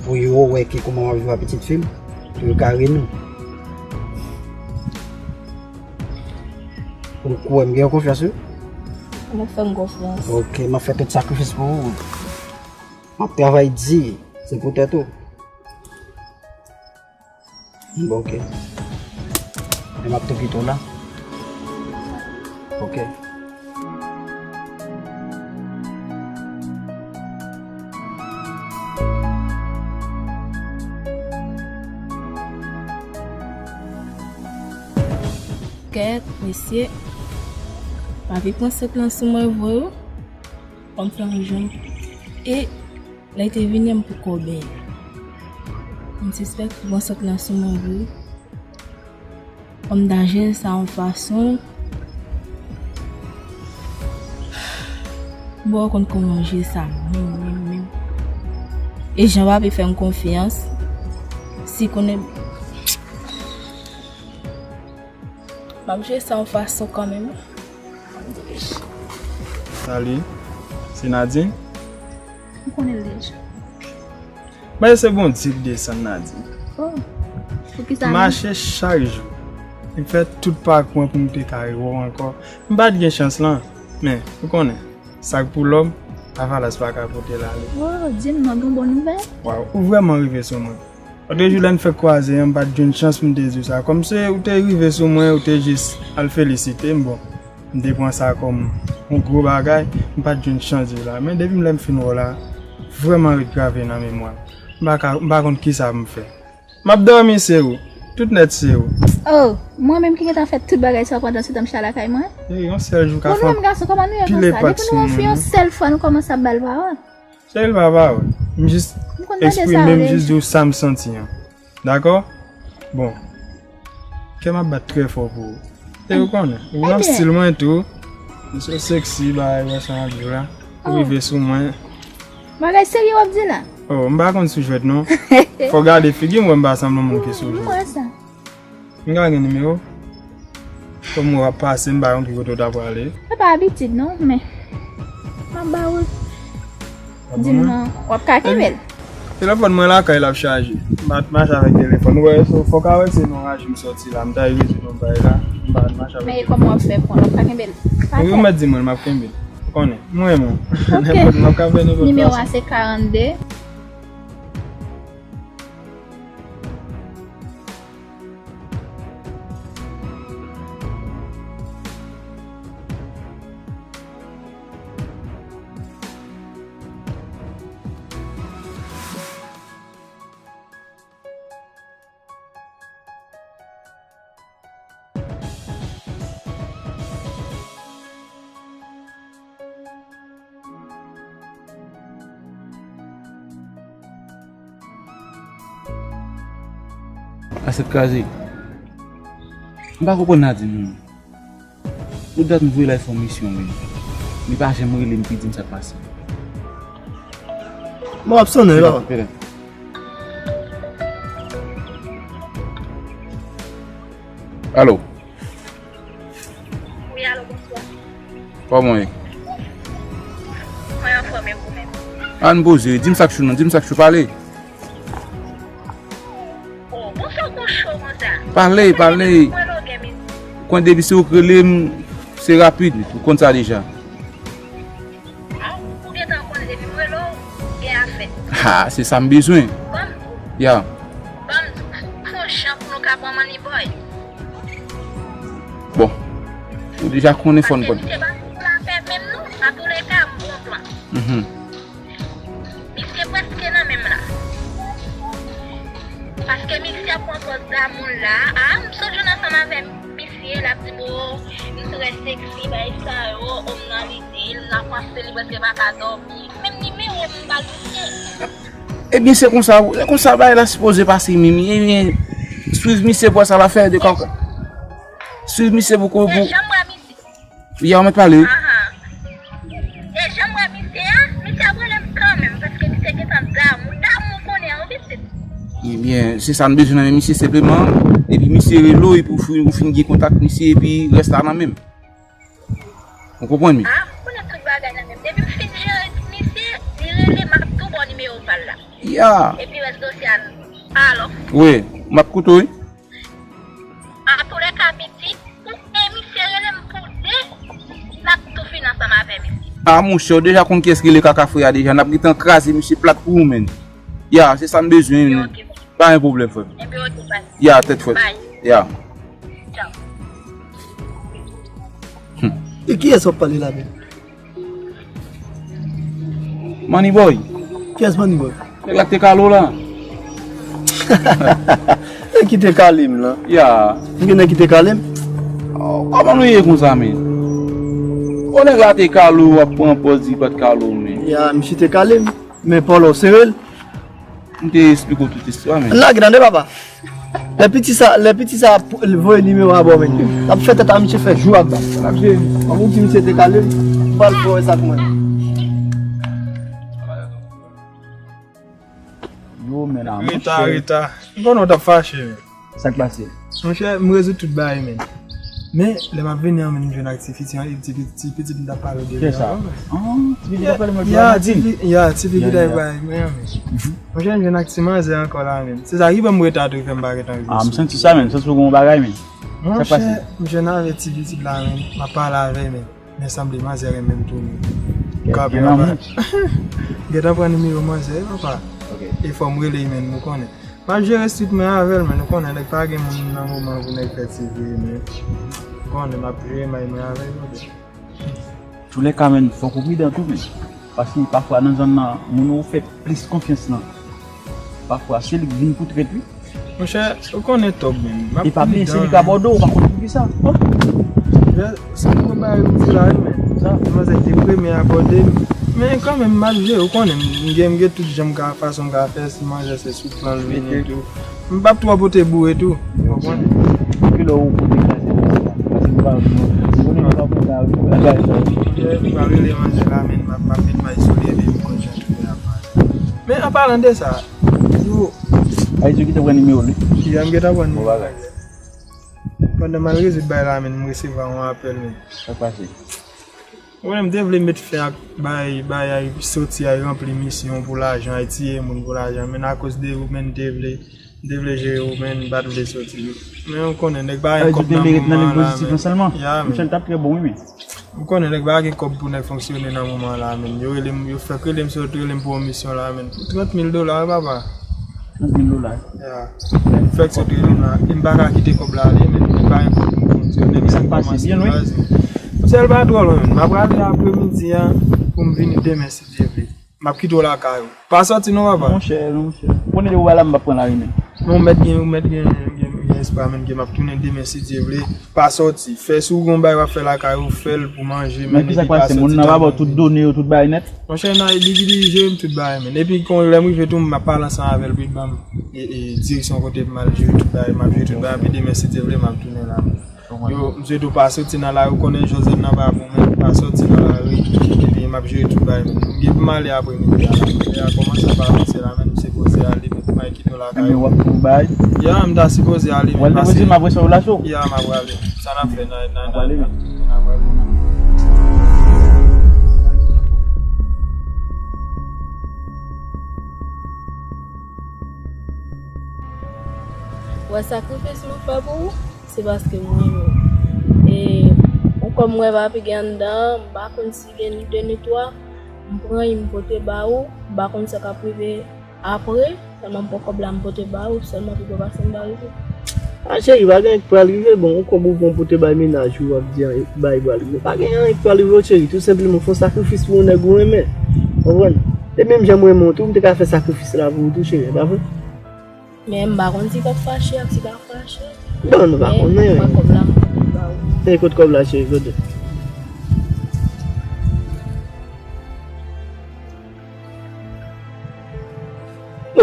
pou yo wè ki kòman w ap viv ak pitit fi m, pou yo ka ri nou. Ou kwè m gen yon konfyans, wi? Ou fè m konfyans. Ok, m ap fè tout sakrifis pou ou. M ap travay di, se poutèt ou. Bon, ok. Men m ap tou kite w la. Ok. Kèt, mesye, pa vin pran sèt lan sou mwen vre, wi. Fò m fè yon jan. E lè l te vini an, m poko byen. M sispèk pran sèt lan sou mwen vre. Fò m ta jere sa yon fason. Bon, ou konn kòman je sa menm, menm, menm. E jan w ap fè m konfyans, si konnen m ap jere sa yon fason kanmenm. Salut, se Nadine? M konnen l deja. Men se Bondye ki desann Nadine. Oh, poukisa menm? M mache chak jou. M fè tout pakou an pou m te ka rive w ankò. M pa t gen chans lan, men ou konnen, sa k pou lòm, lavalas pa ka pote l ale. Oh, di m non, gen bon nouvèl? Waw, ou vrèman rive sou mwen. Lòt jou lè n fèk kwaze an, m pa t jwenn chans pou m te di w sa. Kòm se ou te rive sou mwen, ou te jis al felisite m, bon, m te pran sa kòm yon gwo bagay, m pa t jwenn chans di w la. Men depi m lè m fin wè w la, vrèman ret grave nan memwa m. M pa ka, m pa konn kisa pou m fè. M ap dòmi, se ou. Tout nèt, se ou. Oh, mwen menm ki gentan fè tout bagay sa pandan se tan m chita lakay mwen? Hey, yon sèl jou ka fè anpil enpak sou mwen, non? Depi nou fè yon sèl fwa, nou kòmanse ap ba l pawòl. Sèl papa, wi. M jis eksprime m, jis di w sa m santi an. Dakò? Bon. Kè m ap bat trè fò pou ou. E ou konnen, ou nan stil mwen tou. Ou so sexy, bagay wè sa ap di w la. Ou rive sou mwen. Bagay serye w ap di la? Oh, m pa konn sou jwèt non. Fò gade figi m wè m pa sanble yon moun ki sou jwèt. M wè sa. M ka gen nimewo? Kòm w ap pase, m pa konn ki kote w ta prale. Se pa abitid non, men m ap ba ou l. Di m non, w ap ka kenbe l. Telefòn mwen lakay la ap chaje. M pa t mache avèk telefòn. Ou wè, so, fò w ka wè se nan raje m sòti la. M ta rive sou yon bay la. M pa t mache avèk telefòn. Men e kòman w ap fè pran l? W ap ka kenbe l? Pa fè. Ou mèt di mwen, m ap kenbe l. Ou konnen. M renmen w. Ok. Nenpòt, m ap ka fè nenpòt fason. Nimewo a se karannde. Kasyèt kraze. M pa konprann Nadine non. Pou dat m voye l al fè yon misyon menm. Li pa janm rele m pou di m sa k pase. Bon, ap sonnen la. Pèlen. Alo. Wi, alo, bonswa. Kòman w ye? Mwen anfòm, e ou menm? Ann poze, di m sa k cho non, di m sa k cho, pale. Oh, bonswa, ou cho konsa. Pale, pale. Mwen lo gen mizik. Konn depi se ou k rele m, se rapid, ou konn sa deja. Ah, ou gentan konnen depi m rele w, gen afè. Ha, se sa m bezwen. Ban m di w. Ya. Ban m di w, fè yon jan pou nou ka pran Money Boy. Bon, ou deja konnen fò n pran. Paske misye pa pou lapè menm non, antoulèka, m gon plan. Mhm. Misye prèske nan men m la. Paske misye ap pran pòz damou l la. Ah, m sonje ansanm avè misye, l ap di m, oh, m trè seksi, bagay sa yo, oh, m nan lide l, m nan panse li, prèske pa ka dòmi. Menm nimewo m ba l misye. Ebyen, se konsa, se konsa bagay la sipoze pase, Mimi. Ebyen, swiv misye pou wè sa l ap fè de kòk. Swiv misye pou, pou, e jan m wè misye. Ya, ou mèt pale. Ahan. E jan m wè misye a, misye ap rele m kanmenm, paske misye gentan damou. Damou konnen an, wi pitit. Ebyen, se sa n bezwen nan men misye senpleman. Epi misye rele w, epi ou fin, ou fin gen kontak misye, epi rès la nan men m. Ou konprann, Mimi? Ah, m konnen tout bagay nan men m. Depi m fin jere misye, li rele m, m ap tou ba w nimewo pa l la. Ya. Epi rès dosye a, alò. Wi, m ap koute w, wi. Antoulèka, Midi, pou e misye rele m pou Ah, monchè, ou deja konn kiyès ki rele Kaka Frè a deja. N ap gentan kraze misye plat pou ou, menn. Ya, se sa m bezwen, menn. Pa gen pwoblèm, frè m. Ya, tèt frè. Ya. Hmm. E kiyès w ap pale la, menm? Money Boy. Kiyès Money Boy? Nèg la k te kale w la. Nèg ki te kale m lan. Ya. M gen nèg ki te kale m? Oh, kòman nou ye konsa, menn? Bon, nèg la te kale w, ap pran pòz di li pa t kale w, menn. Ya, misye te kale m. Men pawòl ou sere l. M te esplike w tout istwa, menn. Lage tande, papa. Lè piti sa, lè piti sa p-, voye nimewo a ba w, menn. L ap fè tèt a misye fè jou ap bat. L ap jere. An, ou di misye te kale m, m pral fè w wè sa k mwen. Yo, menn, a, Reta, monchè. Reta. M konnen w t ap fache, menn. Sa k pase? Monchè, m rezoud tout bagay, menn. Men, lè m ap vini an, menn, m jwenn ak ti fiti an, ti, ti pitit m t ap pale w de li an, menn. Ah, ti pitit m t ap pale w de li an, ya, ti fi, ya, ti fi ki t ap pale mwen an, menn. Monchè, m jwenn ak ti manzè ankò la, menn. Se sa ki ban m reta tou, ki fè m pa gentan rive sou. Ah, m santi sa, menn. M santi w gen yon bagay, menn. Sa k pase? Monchè, m jwenn avè ti pitit la, menn. M ap pale avè l, menn. Men sanble manzè renmen m tou, menn. Gen lanmou. Gentan pran nimewo manzè, papa. Ok. E fò m rele l, menn, nou konnen. M ap jere street mwen avè l, menn, nou konnen nèg pa gen moun nan moman pou nèg fè ti vi, menn. Ou konnen m ap jere may mwen avè l, ok. Toulèka, menn, fòk ou pridan tou, menn. Paske pafwa nan zòn nan, moun ou fè plis konfyans lan, pafwa se li k vin pou trèt, wi. Monchè, ou konnen Tòg, menn. M ap pridan, menn. E pa bliye, se li k abòde w, ou pa konn poukisa. Oh! Monchè, se yon bagay ou di la, wi, menn. Sa. Manzè te premye abòde m. Men kanmenm, m ap jere, ou konnen, m gen, m gen tout jan m ka, fason m ka fè, si manzè se sou plan l vini tou. M p ap twò pote boure tou, ou konprann? Depi lè ou kote kraze, paske nou pa, nou konnen nou pa konn sa, wi. Bagay sa. Monchè, m pral rele manzè la, menn, m ap, m ap met may sou li, epi m konn jan tout bagay ap pase. Men an palan de sa, yo. Ayiti, ou gentan pran nimewo l, wi? Ya, m gentan pran nimewo l. Bon bagay. Pandan m al rezoud bagay la, menn, m resevwa yon apèl, menn. Sa k pase? Ou konnen m te vle met fen ak bay, bay ay soti ay ranpli misyon pou lajan, ay tiye moun pou lajan, men akoz de ou, men m te vle, m te vle jere ou, men m pa t vle soti. Men ou konnen, nèg pa gen kòb nan moman an la, men. Ya, men. Michel t ap trè bon, wi, men. Ou konnen, nèg pa gen kòb pou nèg fonksyone nan moman an la, men. Yo rele m, yo fèk rele m sot, rele m pou yon misyon la, men. Pou trant mil dola, wi, papa. Trant mil dola. Ya. Fèk sot rele m la. E m pa ka kite kòb la ale, men m pa gen kòb pou m fonksyone, men m kòmanse byen lwen. Monchè, l pa twò lwen, men. M ap prale apremidi a pou m vini demen, si Dye vle. M ap kite w lakay ou. Pa sòti non, papa. Monchè, monchè. Konnen depi w pa la, m p ap pran lari, men. Non, ou mèt gen, ou mèt gen, gen, gen espwa, men, ke m ap tounen demen, si Dye vle. Pa sòti. Fè si w gen yon bagay w ap fè lakay ou, fè l pou manje, men epi pa sòti. Men ki sa k pase? Moun nan pa ba w tout done yo, tout bagay nèt? Monchè, nan, li, li, li jere m tout bagay, men. Epi kon lè m rive tou, m ap pale ansanm avè l pou l ban m, e, e, direksyon kote pou m al jere tout bagay, m ap jere tout bagay, epi demen, si Dye vle, m ap tounen la, men. Yo, m swete w pa sòti nan lari, ou konnen Jozèn nan pa bon, men pa sòti nan lari, epi m ap jere tout bagay, men. M gen pou m ale apremidi a la, men lè a kòmanse ap avanse la, men m sipoze ale, men pou m al kite w lakay ou. Ebyen, w ap fè yon bagay? Ya, m ta sipoze ale, men pase. W al depoze m apre sa w la cho? Ya, m ap prale. Sa n ap fè nan, nan, nan, nan, nan, nan. Wè sakrifis mwen fè pou ou, se paske m renmen w. E yon kòb mwen pa pi gen anndan, m pa konn si gen ni de ni twa, m pran li, m pote ba ou, m pa konn sa k ap rive apre, sèlman m pran kòb la, m pote ba ou, sèlman pi bon pase m pa rive. A, cheri, pa gen anyen k pral rive, bon, yon kòb ou pran pote bay mennaj ou, w ap di anyen, bay pral rive. Pa gen anyen k pral rive, cheri, tou senpleman, fè yon sakrifis pou yon nèg ou renmen, konprann? E menm jan m renmen w tou, m te ka fè sakrifis la pou ou tou, cheri, pa vre? Men m pa konn si l ap fache ak si l pa fache. Bon, nou pa konnen. Men pran kòb la, m ba ou. E kot kòb la, cheri, kote?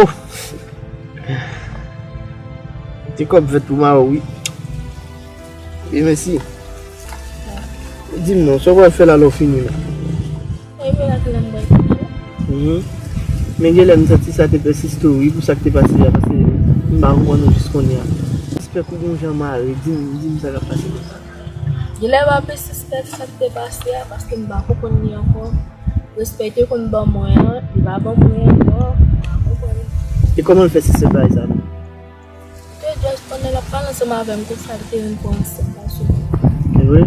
Oh! Ti kòb vèt pou Maro, wi. E mèsi. Di m non, sa w pral fè la lè w fini la? Mwen menm ak lè m bwè kafè. Mhm. Men gen lè m santi sa te pèsiste w wi pou sa k te pase a, paske m pa konprann ou jis kounye a. Respè kou gon jan mare, di m, di m sa k ap pase konsa. Gen lè m ap pèsiste sa k te pase a, paske m pa konprann li ankò. Respè te konn ban mwen an, li pa ban mwen ankò, m pa konprann. E kòman l fè sispann bay sa? Te just pandan l ap pale ansanm avè m konsa, li te vin pran yon sèl gason. Se vre?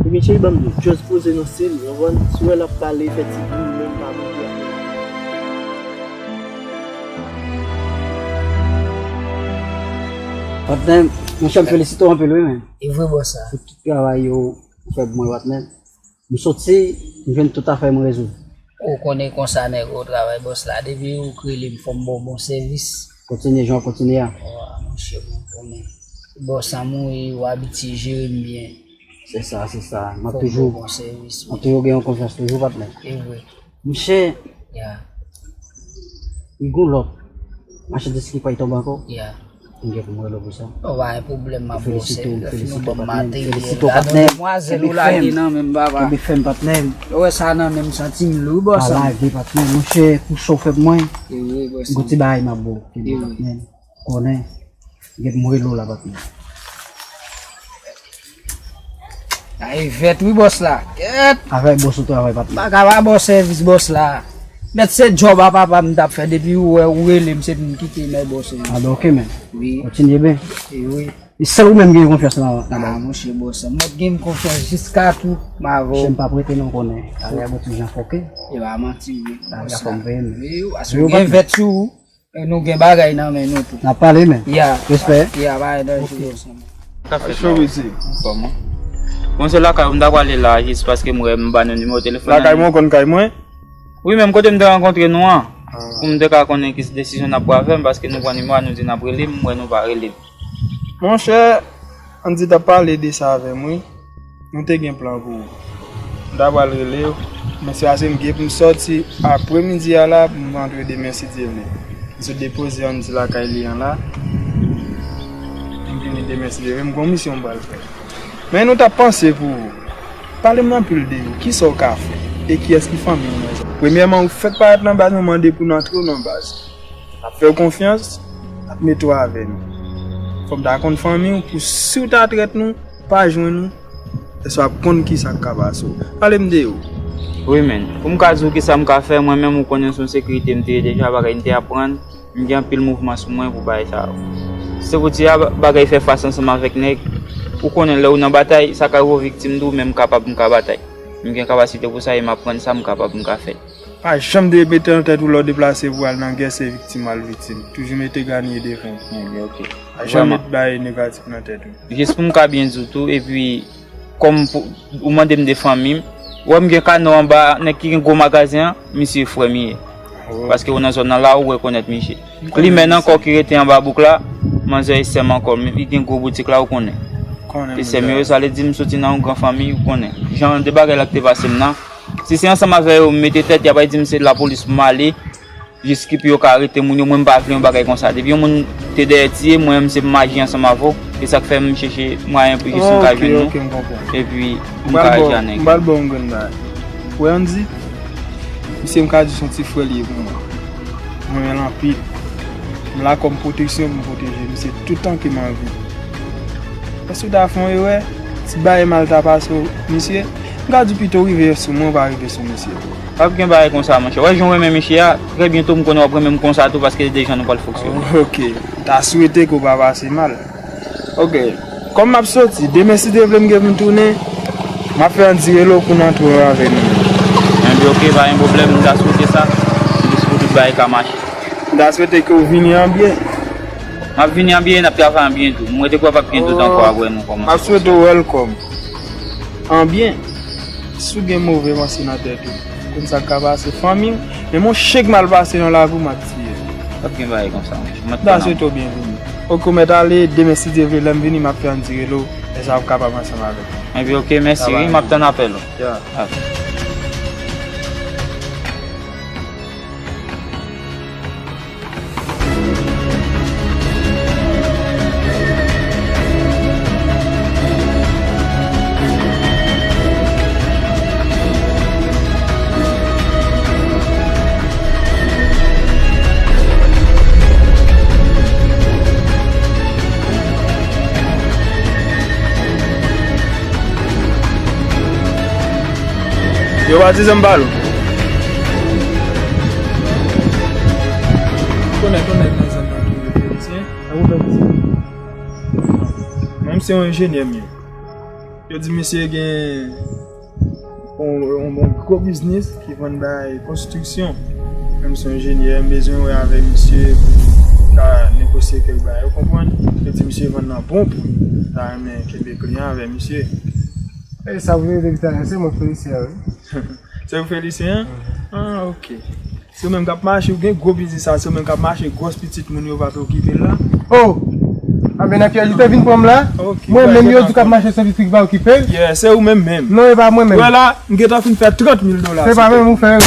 Ebyen cheri, ban m di w, just poze nan seri, w konprann? Si w wè l ap pale, fè ti bri, ou menm pa moute a. Patnè, monchè, m felisite w anpil, wi, men. E vre, bòs la. Pou tout travay yo ou fè pou mwen, patnè. M soti, m jwenn tout afè m rezoud. Ou konnen konsa nèg ou travay bòs la. Depi ou rele m, fò m ba w bon sèvis. Kontinye jan w kontinye a. Wa, monchè, bon, konnen. Bòs an mouri, ou abitye jere m byen. Se sa, se sa. M ap toujou, m ap toujou gen yon konfyans toujou, patnè. E vre. Monchè, li gon lòt machandiz ki pral tonbe ankò. M gen pou m rele w pou sa. O, pa gen pwoblèm, m ap ba w sèvis. Lè fini w ban m materyèl la. Felisite w, patnè. Demwazèl ou lage nan men m, papa. Kenbe fèm, patnè. Ou wè sa nan men m, santi m lou, bòs. Pa lage, patnè. Monchè, pou sa w fè pou mwen. Gon ti bagay m ap ba w. Kenbe, patnè. Konnen. Gen pou m rele w la, patnè. Ay, vèt wi, bòs la. Kèt. Avèk bòs ou travay, patnè. M pa ka ba bòs sèvis, bòs la. Mèt se djòb a papa m t ap fè, depi ou wè ou rele m, se pou m kite m bay bòs sèvis. A ben, oke, men. Wi. Kontinye byen. E wi. E sèl ou menm gen konfyans nan, nan bòs. A, monchè, bòs la. Mwen gen konfyans jiska tou, m avè w. Monchè, m p ap rete non, konnen. Talè a gon ti jan fòke. E pa manti, wi. Talè a fò m peye, men. Wi, paske ou gen vèt sou ou. E nou gen bagay nan men nou tou. N ap pale, men. Ya. Respè. Ya, pa gen danje, bòs. Sa fèt la? Anfòm, wi. Bon, se lakay ou m ta prale la, jis paske m wè m ba nou nimewo telefòn nan. Lakay mwen, ou konn kay mwen? Wi, men kote m te rankontre nou an. Pou m te ka konnen ki desizyon n ap pran avè m, paske nou pran nimewo a, nou di n ap rele m, m wè nou pa rele m. Monchè, Andy t ap pale de sa avè m, wi. Nou te gen plan pou ou. M ta pral rele w, men se paske m gen pou m sòti apremidi a la, pou m rantre demen si Dye vle. M sot depoze Andy lakay li an la. M vini demen si Dye vle, m gon misyon m pral fè. Men nou t ap panse pou ou. Pale m anpil de ou. Kisa w ka fè? E kiyès ki fanmi w nan zòn? Premyèman, ou fèk parèt nan baz, nou mande pou n antre w nan baz. N ap fè w konfyans, n ap mete w avè nou. Fò m ta konn fanmi w, pou si w ta trèt nou, pa jwenn ou, èske w ap konn kisa k ka pase w? Pale m de ou. Wi, men. Pou m ka di w kisa m ka fè, mwen menm, ou konnen se yon sekirite m te ye deja, bagay m te aprann, m gen anpil mouvman sou mwen pou bagay sa yo. Se pou di a, bagay fè fas ansanm avèk nèg, ou konnen lè ou nan batay, sa ka rive w viktim tou, men m kapab, m ka batay. M gen kapasite pou sa e m aprann sa m kapab, m ka fè. Pa janm de mete nan tèt ou lè w deplase pou al nan gè, se viktim w al viktim. Toujou mete ganye devan w. Ebyen, oke. Pa janm met bagay negatif nan tèt ou. Jis pou m ka byen di w tou, epi kòm pou, ou mande m de fanmi m, ou wè m gen kano anba, nèg ki gen gwo magazen an, misye frè m ye. Paske ou nan zòn nan la, ou rekonèt misye. Klimèn ankò ki rete anba bouk la, manzè e sè m ankò, li gen gwo boutik la, ou konnen. E sè m yo, sa vle di m soti nan yon gran fanmi, ou konnen. Jan de bagay la ki te pase m nan, si se ansanm avè yo m mete tèt, y ap di m se lapolis pou m ale, jis ki pou yo ka arete moun yo, mwen m pa vle yon bagay konsa. Depi yon moun te dèyè tiye, mwen menm se pou m aji ansanm avè w. E sa k fè m chèche mwayen pou jis m ka jwenn nou. Epi pou m ka aji a nèg. M pral ba w yon grenn bagay. Ou wè Andy? Misye m ka di se yon ti frè li ye pou mwen. Mwen renmen l anpil. M la kòm pwoteksyon pou m pwoteje misye toutan ke m anvi. Èske w ta fè yon erè? Ti bagay mal ta pase w, misye? M ka di w pito rive sou mwen, ou pa rive sou misye. P ap gen bagay konsa, monchè. Wè jan w renmen misye a, trè byento m konnen w ap renmen m konsa tou, paske se deja nou pral fonksyone. Oke. M ta swete ke w pa pase mal. Oke. Kòm m ap soti, demen si Dye vle m gen pou m tounen, m ap fè Andy rele w pou n antre avè nou. Enben oke, pa gen pwoblèm, m ta swete sa. Jis pou tout bagay ka mache. M ta swete ke w vini an byen. M ap vini an byen, n ap travay an byen tou. M rete kwè p ap gen dout ankò apre nou kòmanse. M ap swete w welcome. An byen. Si w gen move panse nan tèt ou, konn sa k ka pase fanmi w, men monchè k mal pase nan lavi w, m ap tiye l. P ap gen bagay konsa, monchè. M ap tann ou. M ta swete w byenveni. Oke, ou mèt ale, demen si Dye vle, lè m vini, m ap fè Andy rele w, lè sa w kapab ansanm avèk mwen. Ebyen, oke, mèsi, wi, m ap tann apèl ou. Ya. Yo batize m pa l. Konnen, konnen nan zòn nan tou yo polisye. Mwen, m se yon enjenyè m ye. Yo di misye gen yon, yon, yon gwo biznis ki vann bagay konstriksyon. Menm se enjenyè, m bezwen wè avèk misye pou m ka negosye kèk bagay. Ou konprann? Yo di misye vann nan bon pri. M ta renmen kenbe kliyan avèk misye. E sa vre, depi talè, se mwen ki felisyen an, wi. Se ou felisyen an? Ah, ok. Se ou menm k ap mache, ou gen gwo biznis sa, se ou menm k ap mache, gwòs pitit moun yo pa t okipe l la? Oh! Anben nan kiyès li te vin pran m la? Ok, mwen menm yo di k ap mache san pitit ki pa okipe l? Yeah, se ou menm menm. Non, e pa mwen menm. Wè la, m gentan fin fè trant mil dola. Se pa menm ou fè.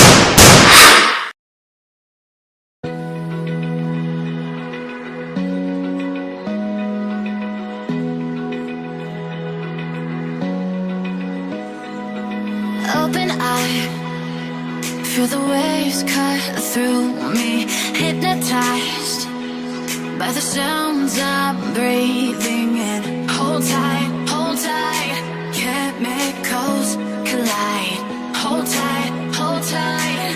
Open eye, feel the waves cut through me, hypnotized by the sounds I'm breathing in. Hold tight, hold tight, chemicals collide. Hold tight, hold tight,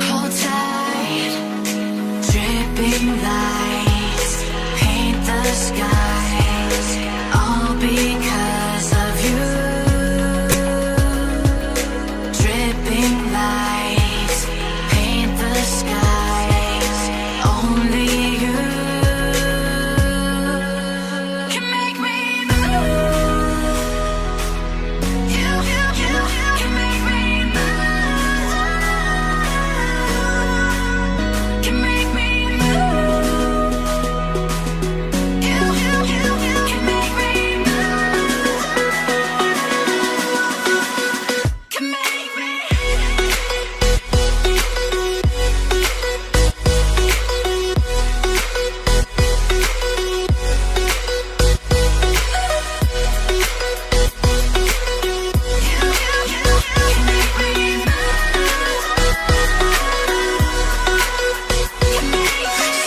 hold tight. Dripping lights paint the skies, all because of you. Dripping lights paint the skies, only you can make me move. You, you, you, you can make me move. Can make me move. You, you, you, you can make me move. Can make me.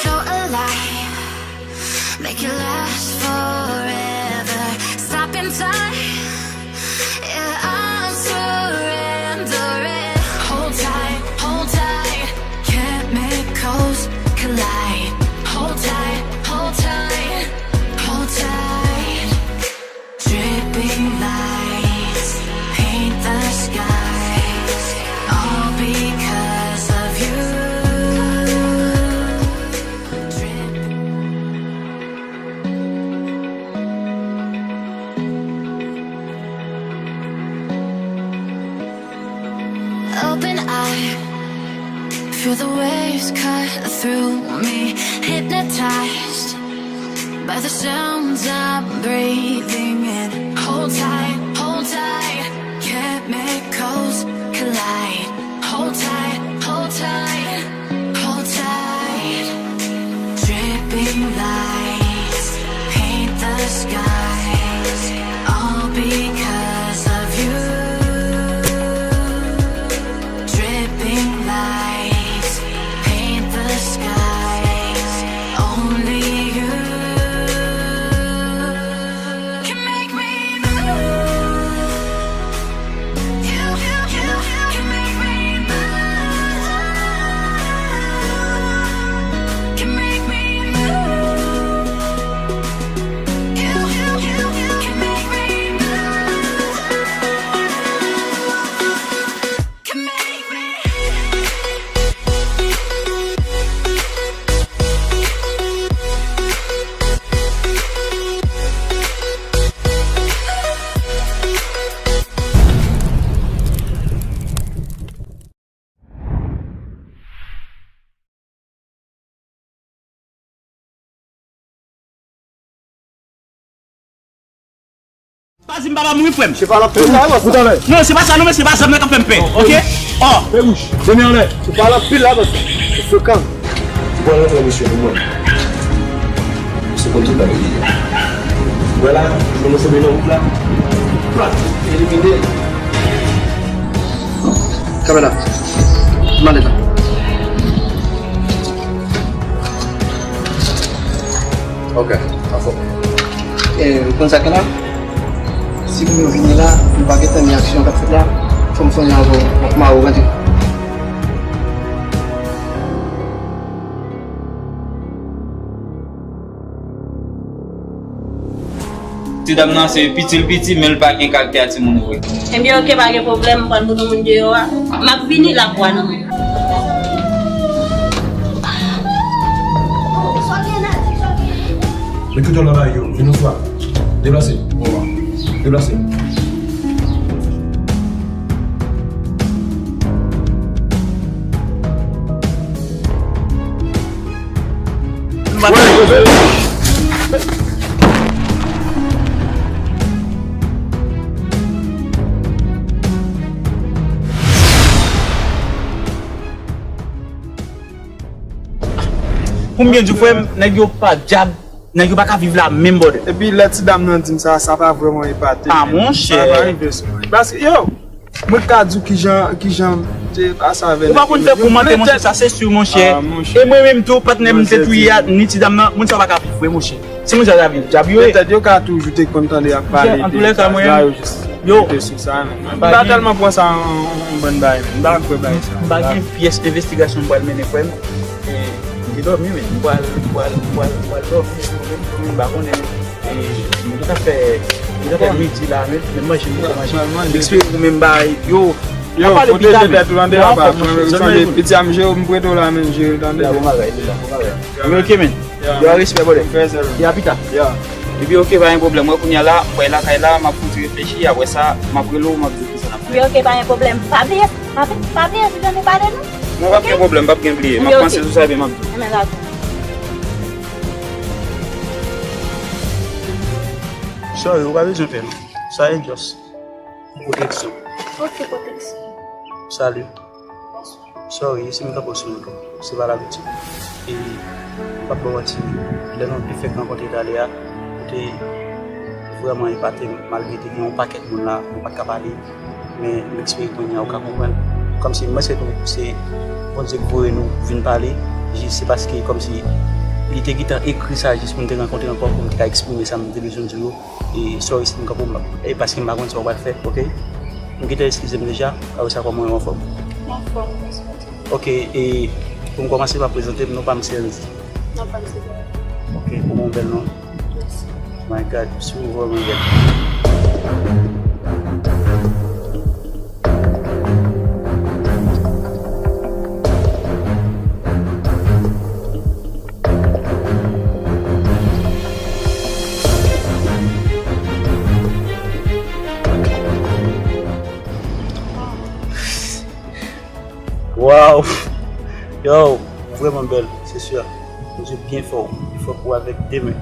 So alive, make it last forever. Stop in time. Yeah, I'm surrendering. Hold tight, hold tight. Chemicals collide. Hold tight, hold tight, hold tight. Dripping lights paint the skies, all because of you. Drip. Open eye, feel the waves cut through me, hypnotized by the sounds I'm breathing in. Hold tight, hold tight, chemicals collide. Hold tight, hold tight, hold tight. Dripping lights paint the skies, all because of you. Dripping lights paint the skies, only you can make me move. You, you, you, you can make me move. Can make me move. You, you, you, you can make me move. Can make me. Pa di m papa mouri, frè m. Se pa l ap fè la, bòs. Non, se pa sa non, mesye, se pa zam nan k ap fè m pè, oke? Oh. Fè wouch. Demen anlè. Se pa l ap fè la, bòs. Se frekan. Ou pral rantre, mesye, pou mwen. Se konn tout bagay li ye. Vwala, nou fè nan wout la. Plat, elimine. Kamera. Mande sa. Ok, anfòm. E, ou konn sa k la? Si moun yo vini la, nou pa gentan ni aksyon k ap fèt la, fò m sonnen avè w, m ap mare w, gade. Ti dam nan se piti l piti, men l pa gen kalite a timoun vre. Ebyen, oke, pa gen pwoblèm, m pral pote moun deyò a. M ap vini la pou a nan men. Men tout yon lòt bagay yo, vin yon swa. Deplase, bon, deplase. Pou m byen di w, frè m, nèg yo pa dyab, nèg yo pa ka viv la menm, brother. Epi lè ti dam nan di m sa, sa pa vrèman epate m. Ah, monchè. Sa pa rive sou mwen. Paske, yo, mwen ka di w kijan, kijan m te pase avè nèg yo. Ou pa konn fè kou mantè, monchè, sa se si, monchè. Ah, monchè. E mwen menm tou, patnè m te touye a, ni ti dam nan, moun sa pa ka viv vre, monchè. Si moun sa ta vin dyab yo ye. Petèt yo ka toujou te konn tande y ap pale de gaz la, yo jis rete sou sa, men m pa tèlman pran sa an, an, an bòn bagay, men m pa kwè bagay sa. M pa gen pyès envestigasyon m pral mennen, frè m. E, m te dòmi, men m pral, m pral, m pral, m pral dòmi, men m pa konnen. E, m te ka fè, m te ka fè midi la, men, men manje m poko manje. M eksplike ou menm bagay yo. Yo, pwoteje tèt ou, tande, papa. Mwen menm, sonje, piti a m jere, m prete w la, men m jere, tande. Bon bagay, bon bagay. Wi, oke, men. Yo, respè, brother. Ya, pita. Epi, oke, pa gen pwoblèm. Mwen, kounye a la, mwen lakay la, m ap fouti reflechi, apre sa, m ap rele w, m ap di w kisa n ap fè. Wi, oke, pa gen pwoblèm. Pa bliye, pa, pa bliye, si jan nou pale, non? Non, p ap gen pwoblèm, p ap gen bliye. M ap panse sou sa, epi m ap di w. Enben, dakò. Sorry, ou pa bezwen pè, non. Sa e just. Pwoteksyon. Oke, pwoteksyon. Salut. Sorry, si m kanpe w sou wout ou. Se pa labitid. E m p ap ba w manti, lè nou te fèk rankontre talè a, ou te vrèman epate m, malgre te gen yon pakèt moun la, nou pa t ka pale. Men m espere kounye a ou ka konprann. Kòmsi m panse tou se Bondye k voye nou vin pale, jis se paske kòmsi li te gentan ekri sa jis pou n te rankontre ankò, pou m te ka eksprime sa m te bezwen di w yo. E sorry si m kanpe w, e paske m pa konn sa w pral fè, oke? M gentan eskize m deja, apre sa kòman w anfòm? M anfòm, mèsi Bondye. Oke, e pou m kòmanse, m ap prezante m, non pa m se Andy. Non pa m se Dora. Oke, ou gen yon bèl non. Mèsi. My God, si w vrèman bèl. Waw! Yo, ou vrèman bèl, se si. Bondye byen fè w, pi fò pou avèk demen.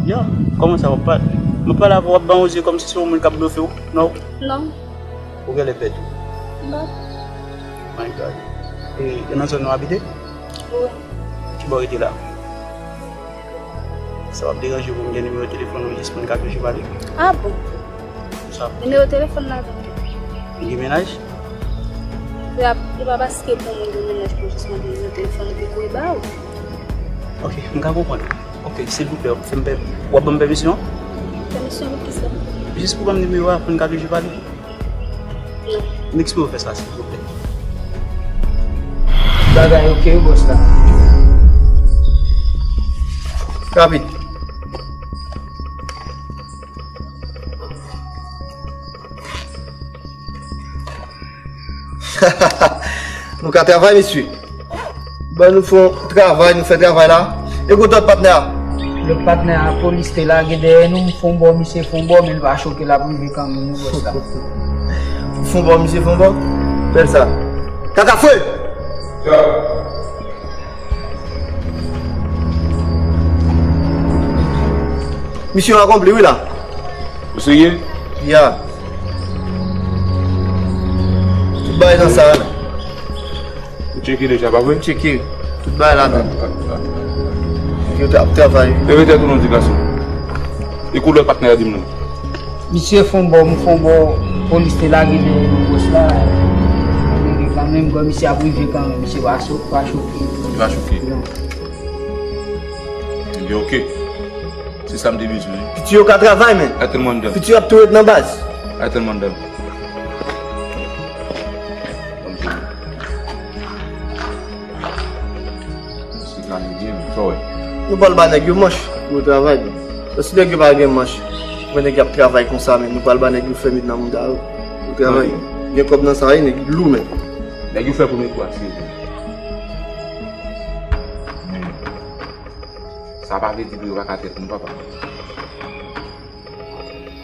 Yo, kòman sa w ap pale? M ap pale avè w, w ap ban w zye kòmsi se yon moun k ap blofe w, non? Non. Ou genlè pè tou? Non. My God. E, e nan zòn nou abite? Wi. Ki bò w rete la? Sa p ap deranje w pou m gen nimewo telefòn ou jis pou n ka toujou pale? Ah bon? Sa. Nimewo telefòn la tou. Ou gen mennaj? Frè, e pa paske pou moun gen mennaj pou jis mande nimewo telefòn epi pou l ba ou. Ok, m ka konprann. Ok, silvouplè, fè m pè-, w ap ban m pèmisyon? Pèmisyon pou kisa? Jis pou ban m nimewo a pou n ka toujou pale. M eksprime fè sa, silvouplè. Bagay ok wi, bòs la. Rapid. Nou ka travay, mesye. Ban nou fè yon travay, nou fè travay la. E kote lòt patnè a? Lòt patnè a, polis te lage dèyè nou, m fè yon bò, misye fè yon bò, men l pa choke, l ap rive kanmenm, wi, bòs la. Fè yon bò, misye fè yon bò? Bèl sa. Kaka fwe! Misyon akonpli, wi, la. Ou serye? Ya. Tout bagay nan sa a, men. Ou tcheke deja, pa vre? M tcheke. Tout bagay ladan. Yo t ap travay. Leve tèt ou non, ti gason. E koulè patnè a, di m non. Misye fè yon bò, m fè yon bò, polis te lage dèyè nou, bòs la. Rive kanmenm, gò misye ap rive kanmenm, misye pa cho-, pa choke. Li pa choke? Non. Ebyen, ok. Se sa m te bezwen. Piti yo ka travay, men. Atann mwen anndan. Piti yo ap tou ret nan baz. Atann mwen anndan. Misye gade byen, men, sa w wè? Nou pral ba nèg yo manch pou yo travay byen. Paske nèg yo pa gen manch, Wè nèg y ap travay konsa, men nou pral ba nèg yo fè met nan mouda yo. Yo travay. Gen kòb nan sa, wi, nèg lou, men. Nèg yo fè premye kou a, se vre. Men sa pa vle di pou yo pa ka trèt moun, papa.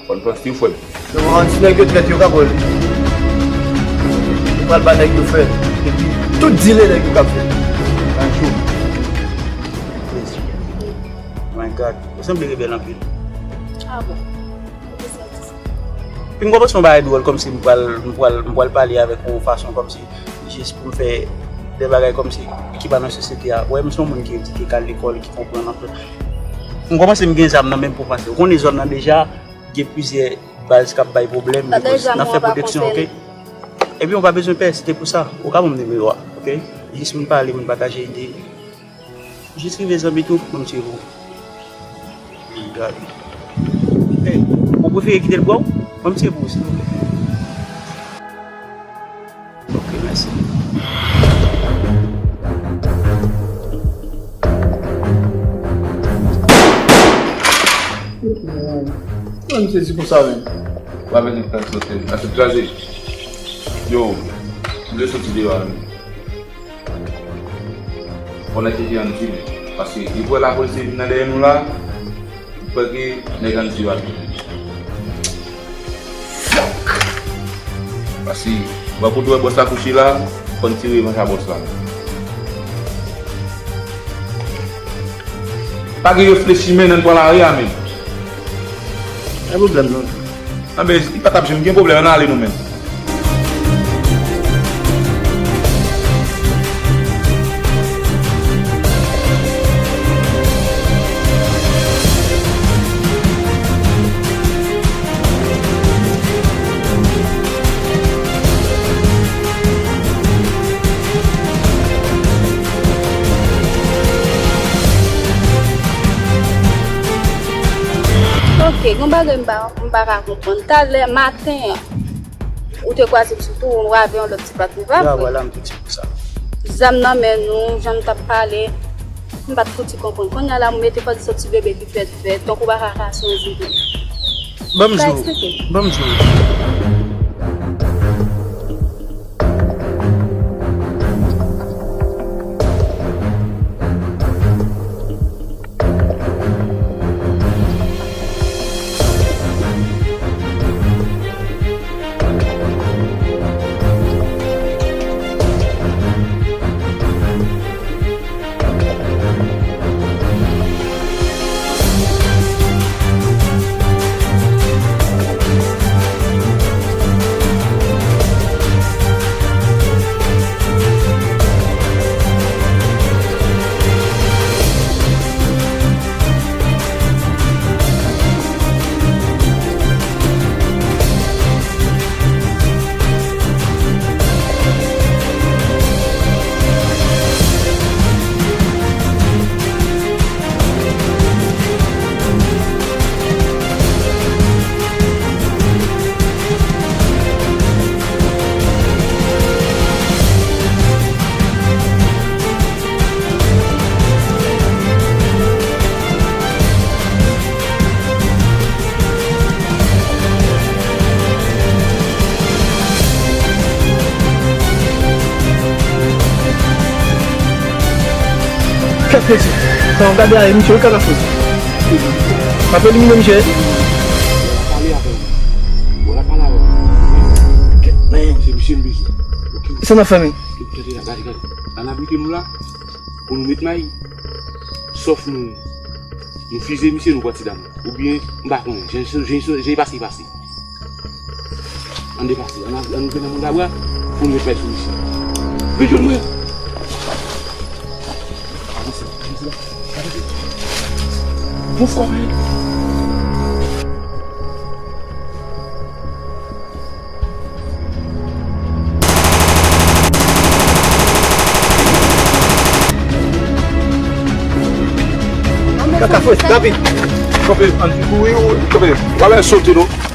Fò n panse, frè m. Yo, an ti nèg yo trèt, yo ka vòlè. Yo pral ba nèg yo fè. Epi, tout dile nèg yo ka fè. Anjou. My God, ou sanble rebèl anpil. Ah bon? Pou kisa w di sa? Epi m konprann se yon bagay dwòl, kòmsi m pral, m pral, m pral pale avèk ou yon fason kòmsi jis pou m fè de bagay kòmsi ki pa nan sosyete a. Wè, m se yon moun ki edike, k al lekòl, ki konprann anpil. M kòmanse m gen zam nan menm pou panse. Ou konnen zòn nan deja, gen plizyè baz k ap bay pwoblèm, nan fè pwodiksyon, oke? Epi ou pa bezwen pè, se te pou sa. Ou ka ban m nimewo a, oke? Jis pou n pale, pou n pataje ide. Jis rive zanmi tou, ban m tire pou ou. Gade. Hey, ou prefere kite l bwa w? Ban m tire pou ou, silvouplè. Ok, mèsi. Mwen m sezi konsa menm. W ap vin fè sote, la tèt kraze. Yo, m vle soti deyò a menm. Fò nèg ki ann di m. Paske li kwè lapolis te vin nan dèyè nou la. Li kwè ke nèg ann di yo ap vin. Fòk! Paske, wè kote wè bòs la kouche la, fò n tire revanj a bòs la. Pa gen reflechi, men, ann pran lari a, men. Pa gen pwoblèm, non. Anben, li pa t ap janm gen pwoblèm, ann ale nou menm. Ok, gon bagay m pa, m pa ka konprann. Talè maten an, ou te kwaze m sou tou, ou avè yon lòt ti patnè, pa vre? Ya, vwala, m te di pou sa. Zam nan men nou, jan n t ap pale, m pa t fouti konprann. Kounye a la, m mete kò sou ti bebe ki fèt fèt, tankou bagay la ka sonje tou. Ban m di w, ban m di w. Kèt mesye. Sa w gade a, e misye wi k ap fè. M ap elimine misye. Pale avè w. Wè l ap pale avè w. Kèt, men. Se misye m bezwen. Ok. Sa n ap fè, men? Gade, gade, gade. Ann abrite nou la. Pou nou met may. Sòf nou, nou fize misye, nou pran ti dam. Oubyen, m pa konnen. Jan, jan, jan, jan pase, pase. Ann depase, ann al, ann jwenn nan mangabra pou n met mèt sou misye. Vin jwenn mwen. Avanse, avanse la, avanse. Mouf kò w, men. Kaka fwet, David. Kanpe, ann kouri ou kanpe. W a wè sote non.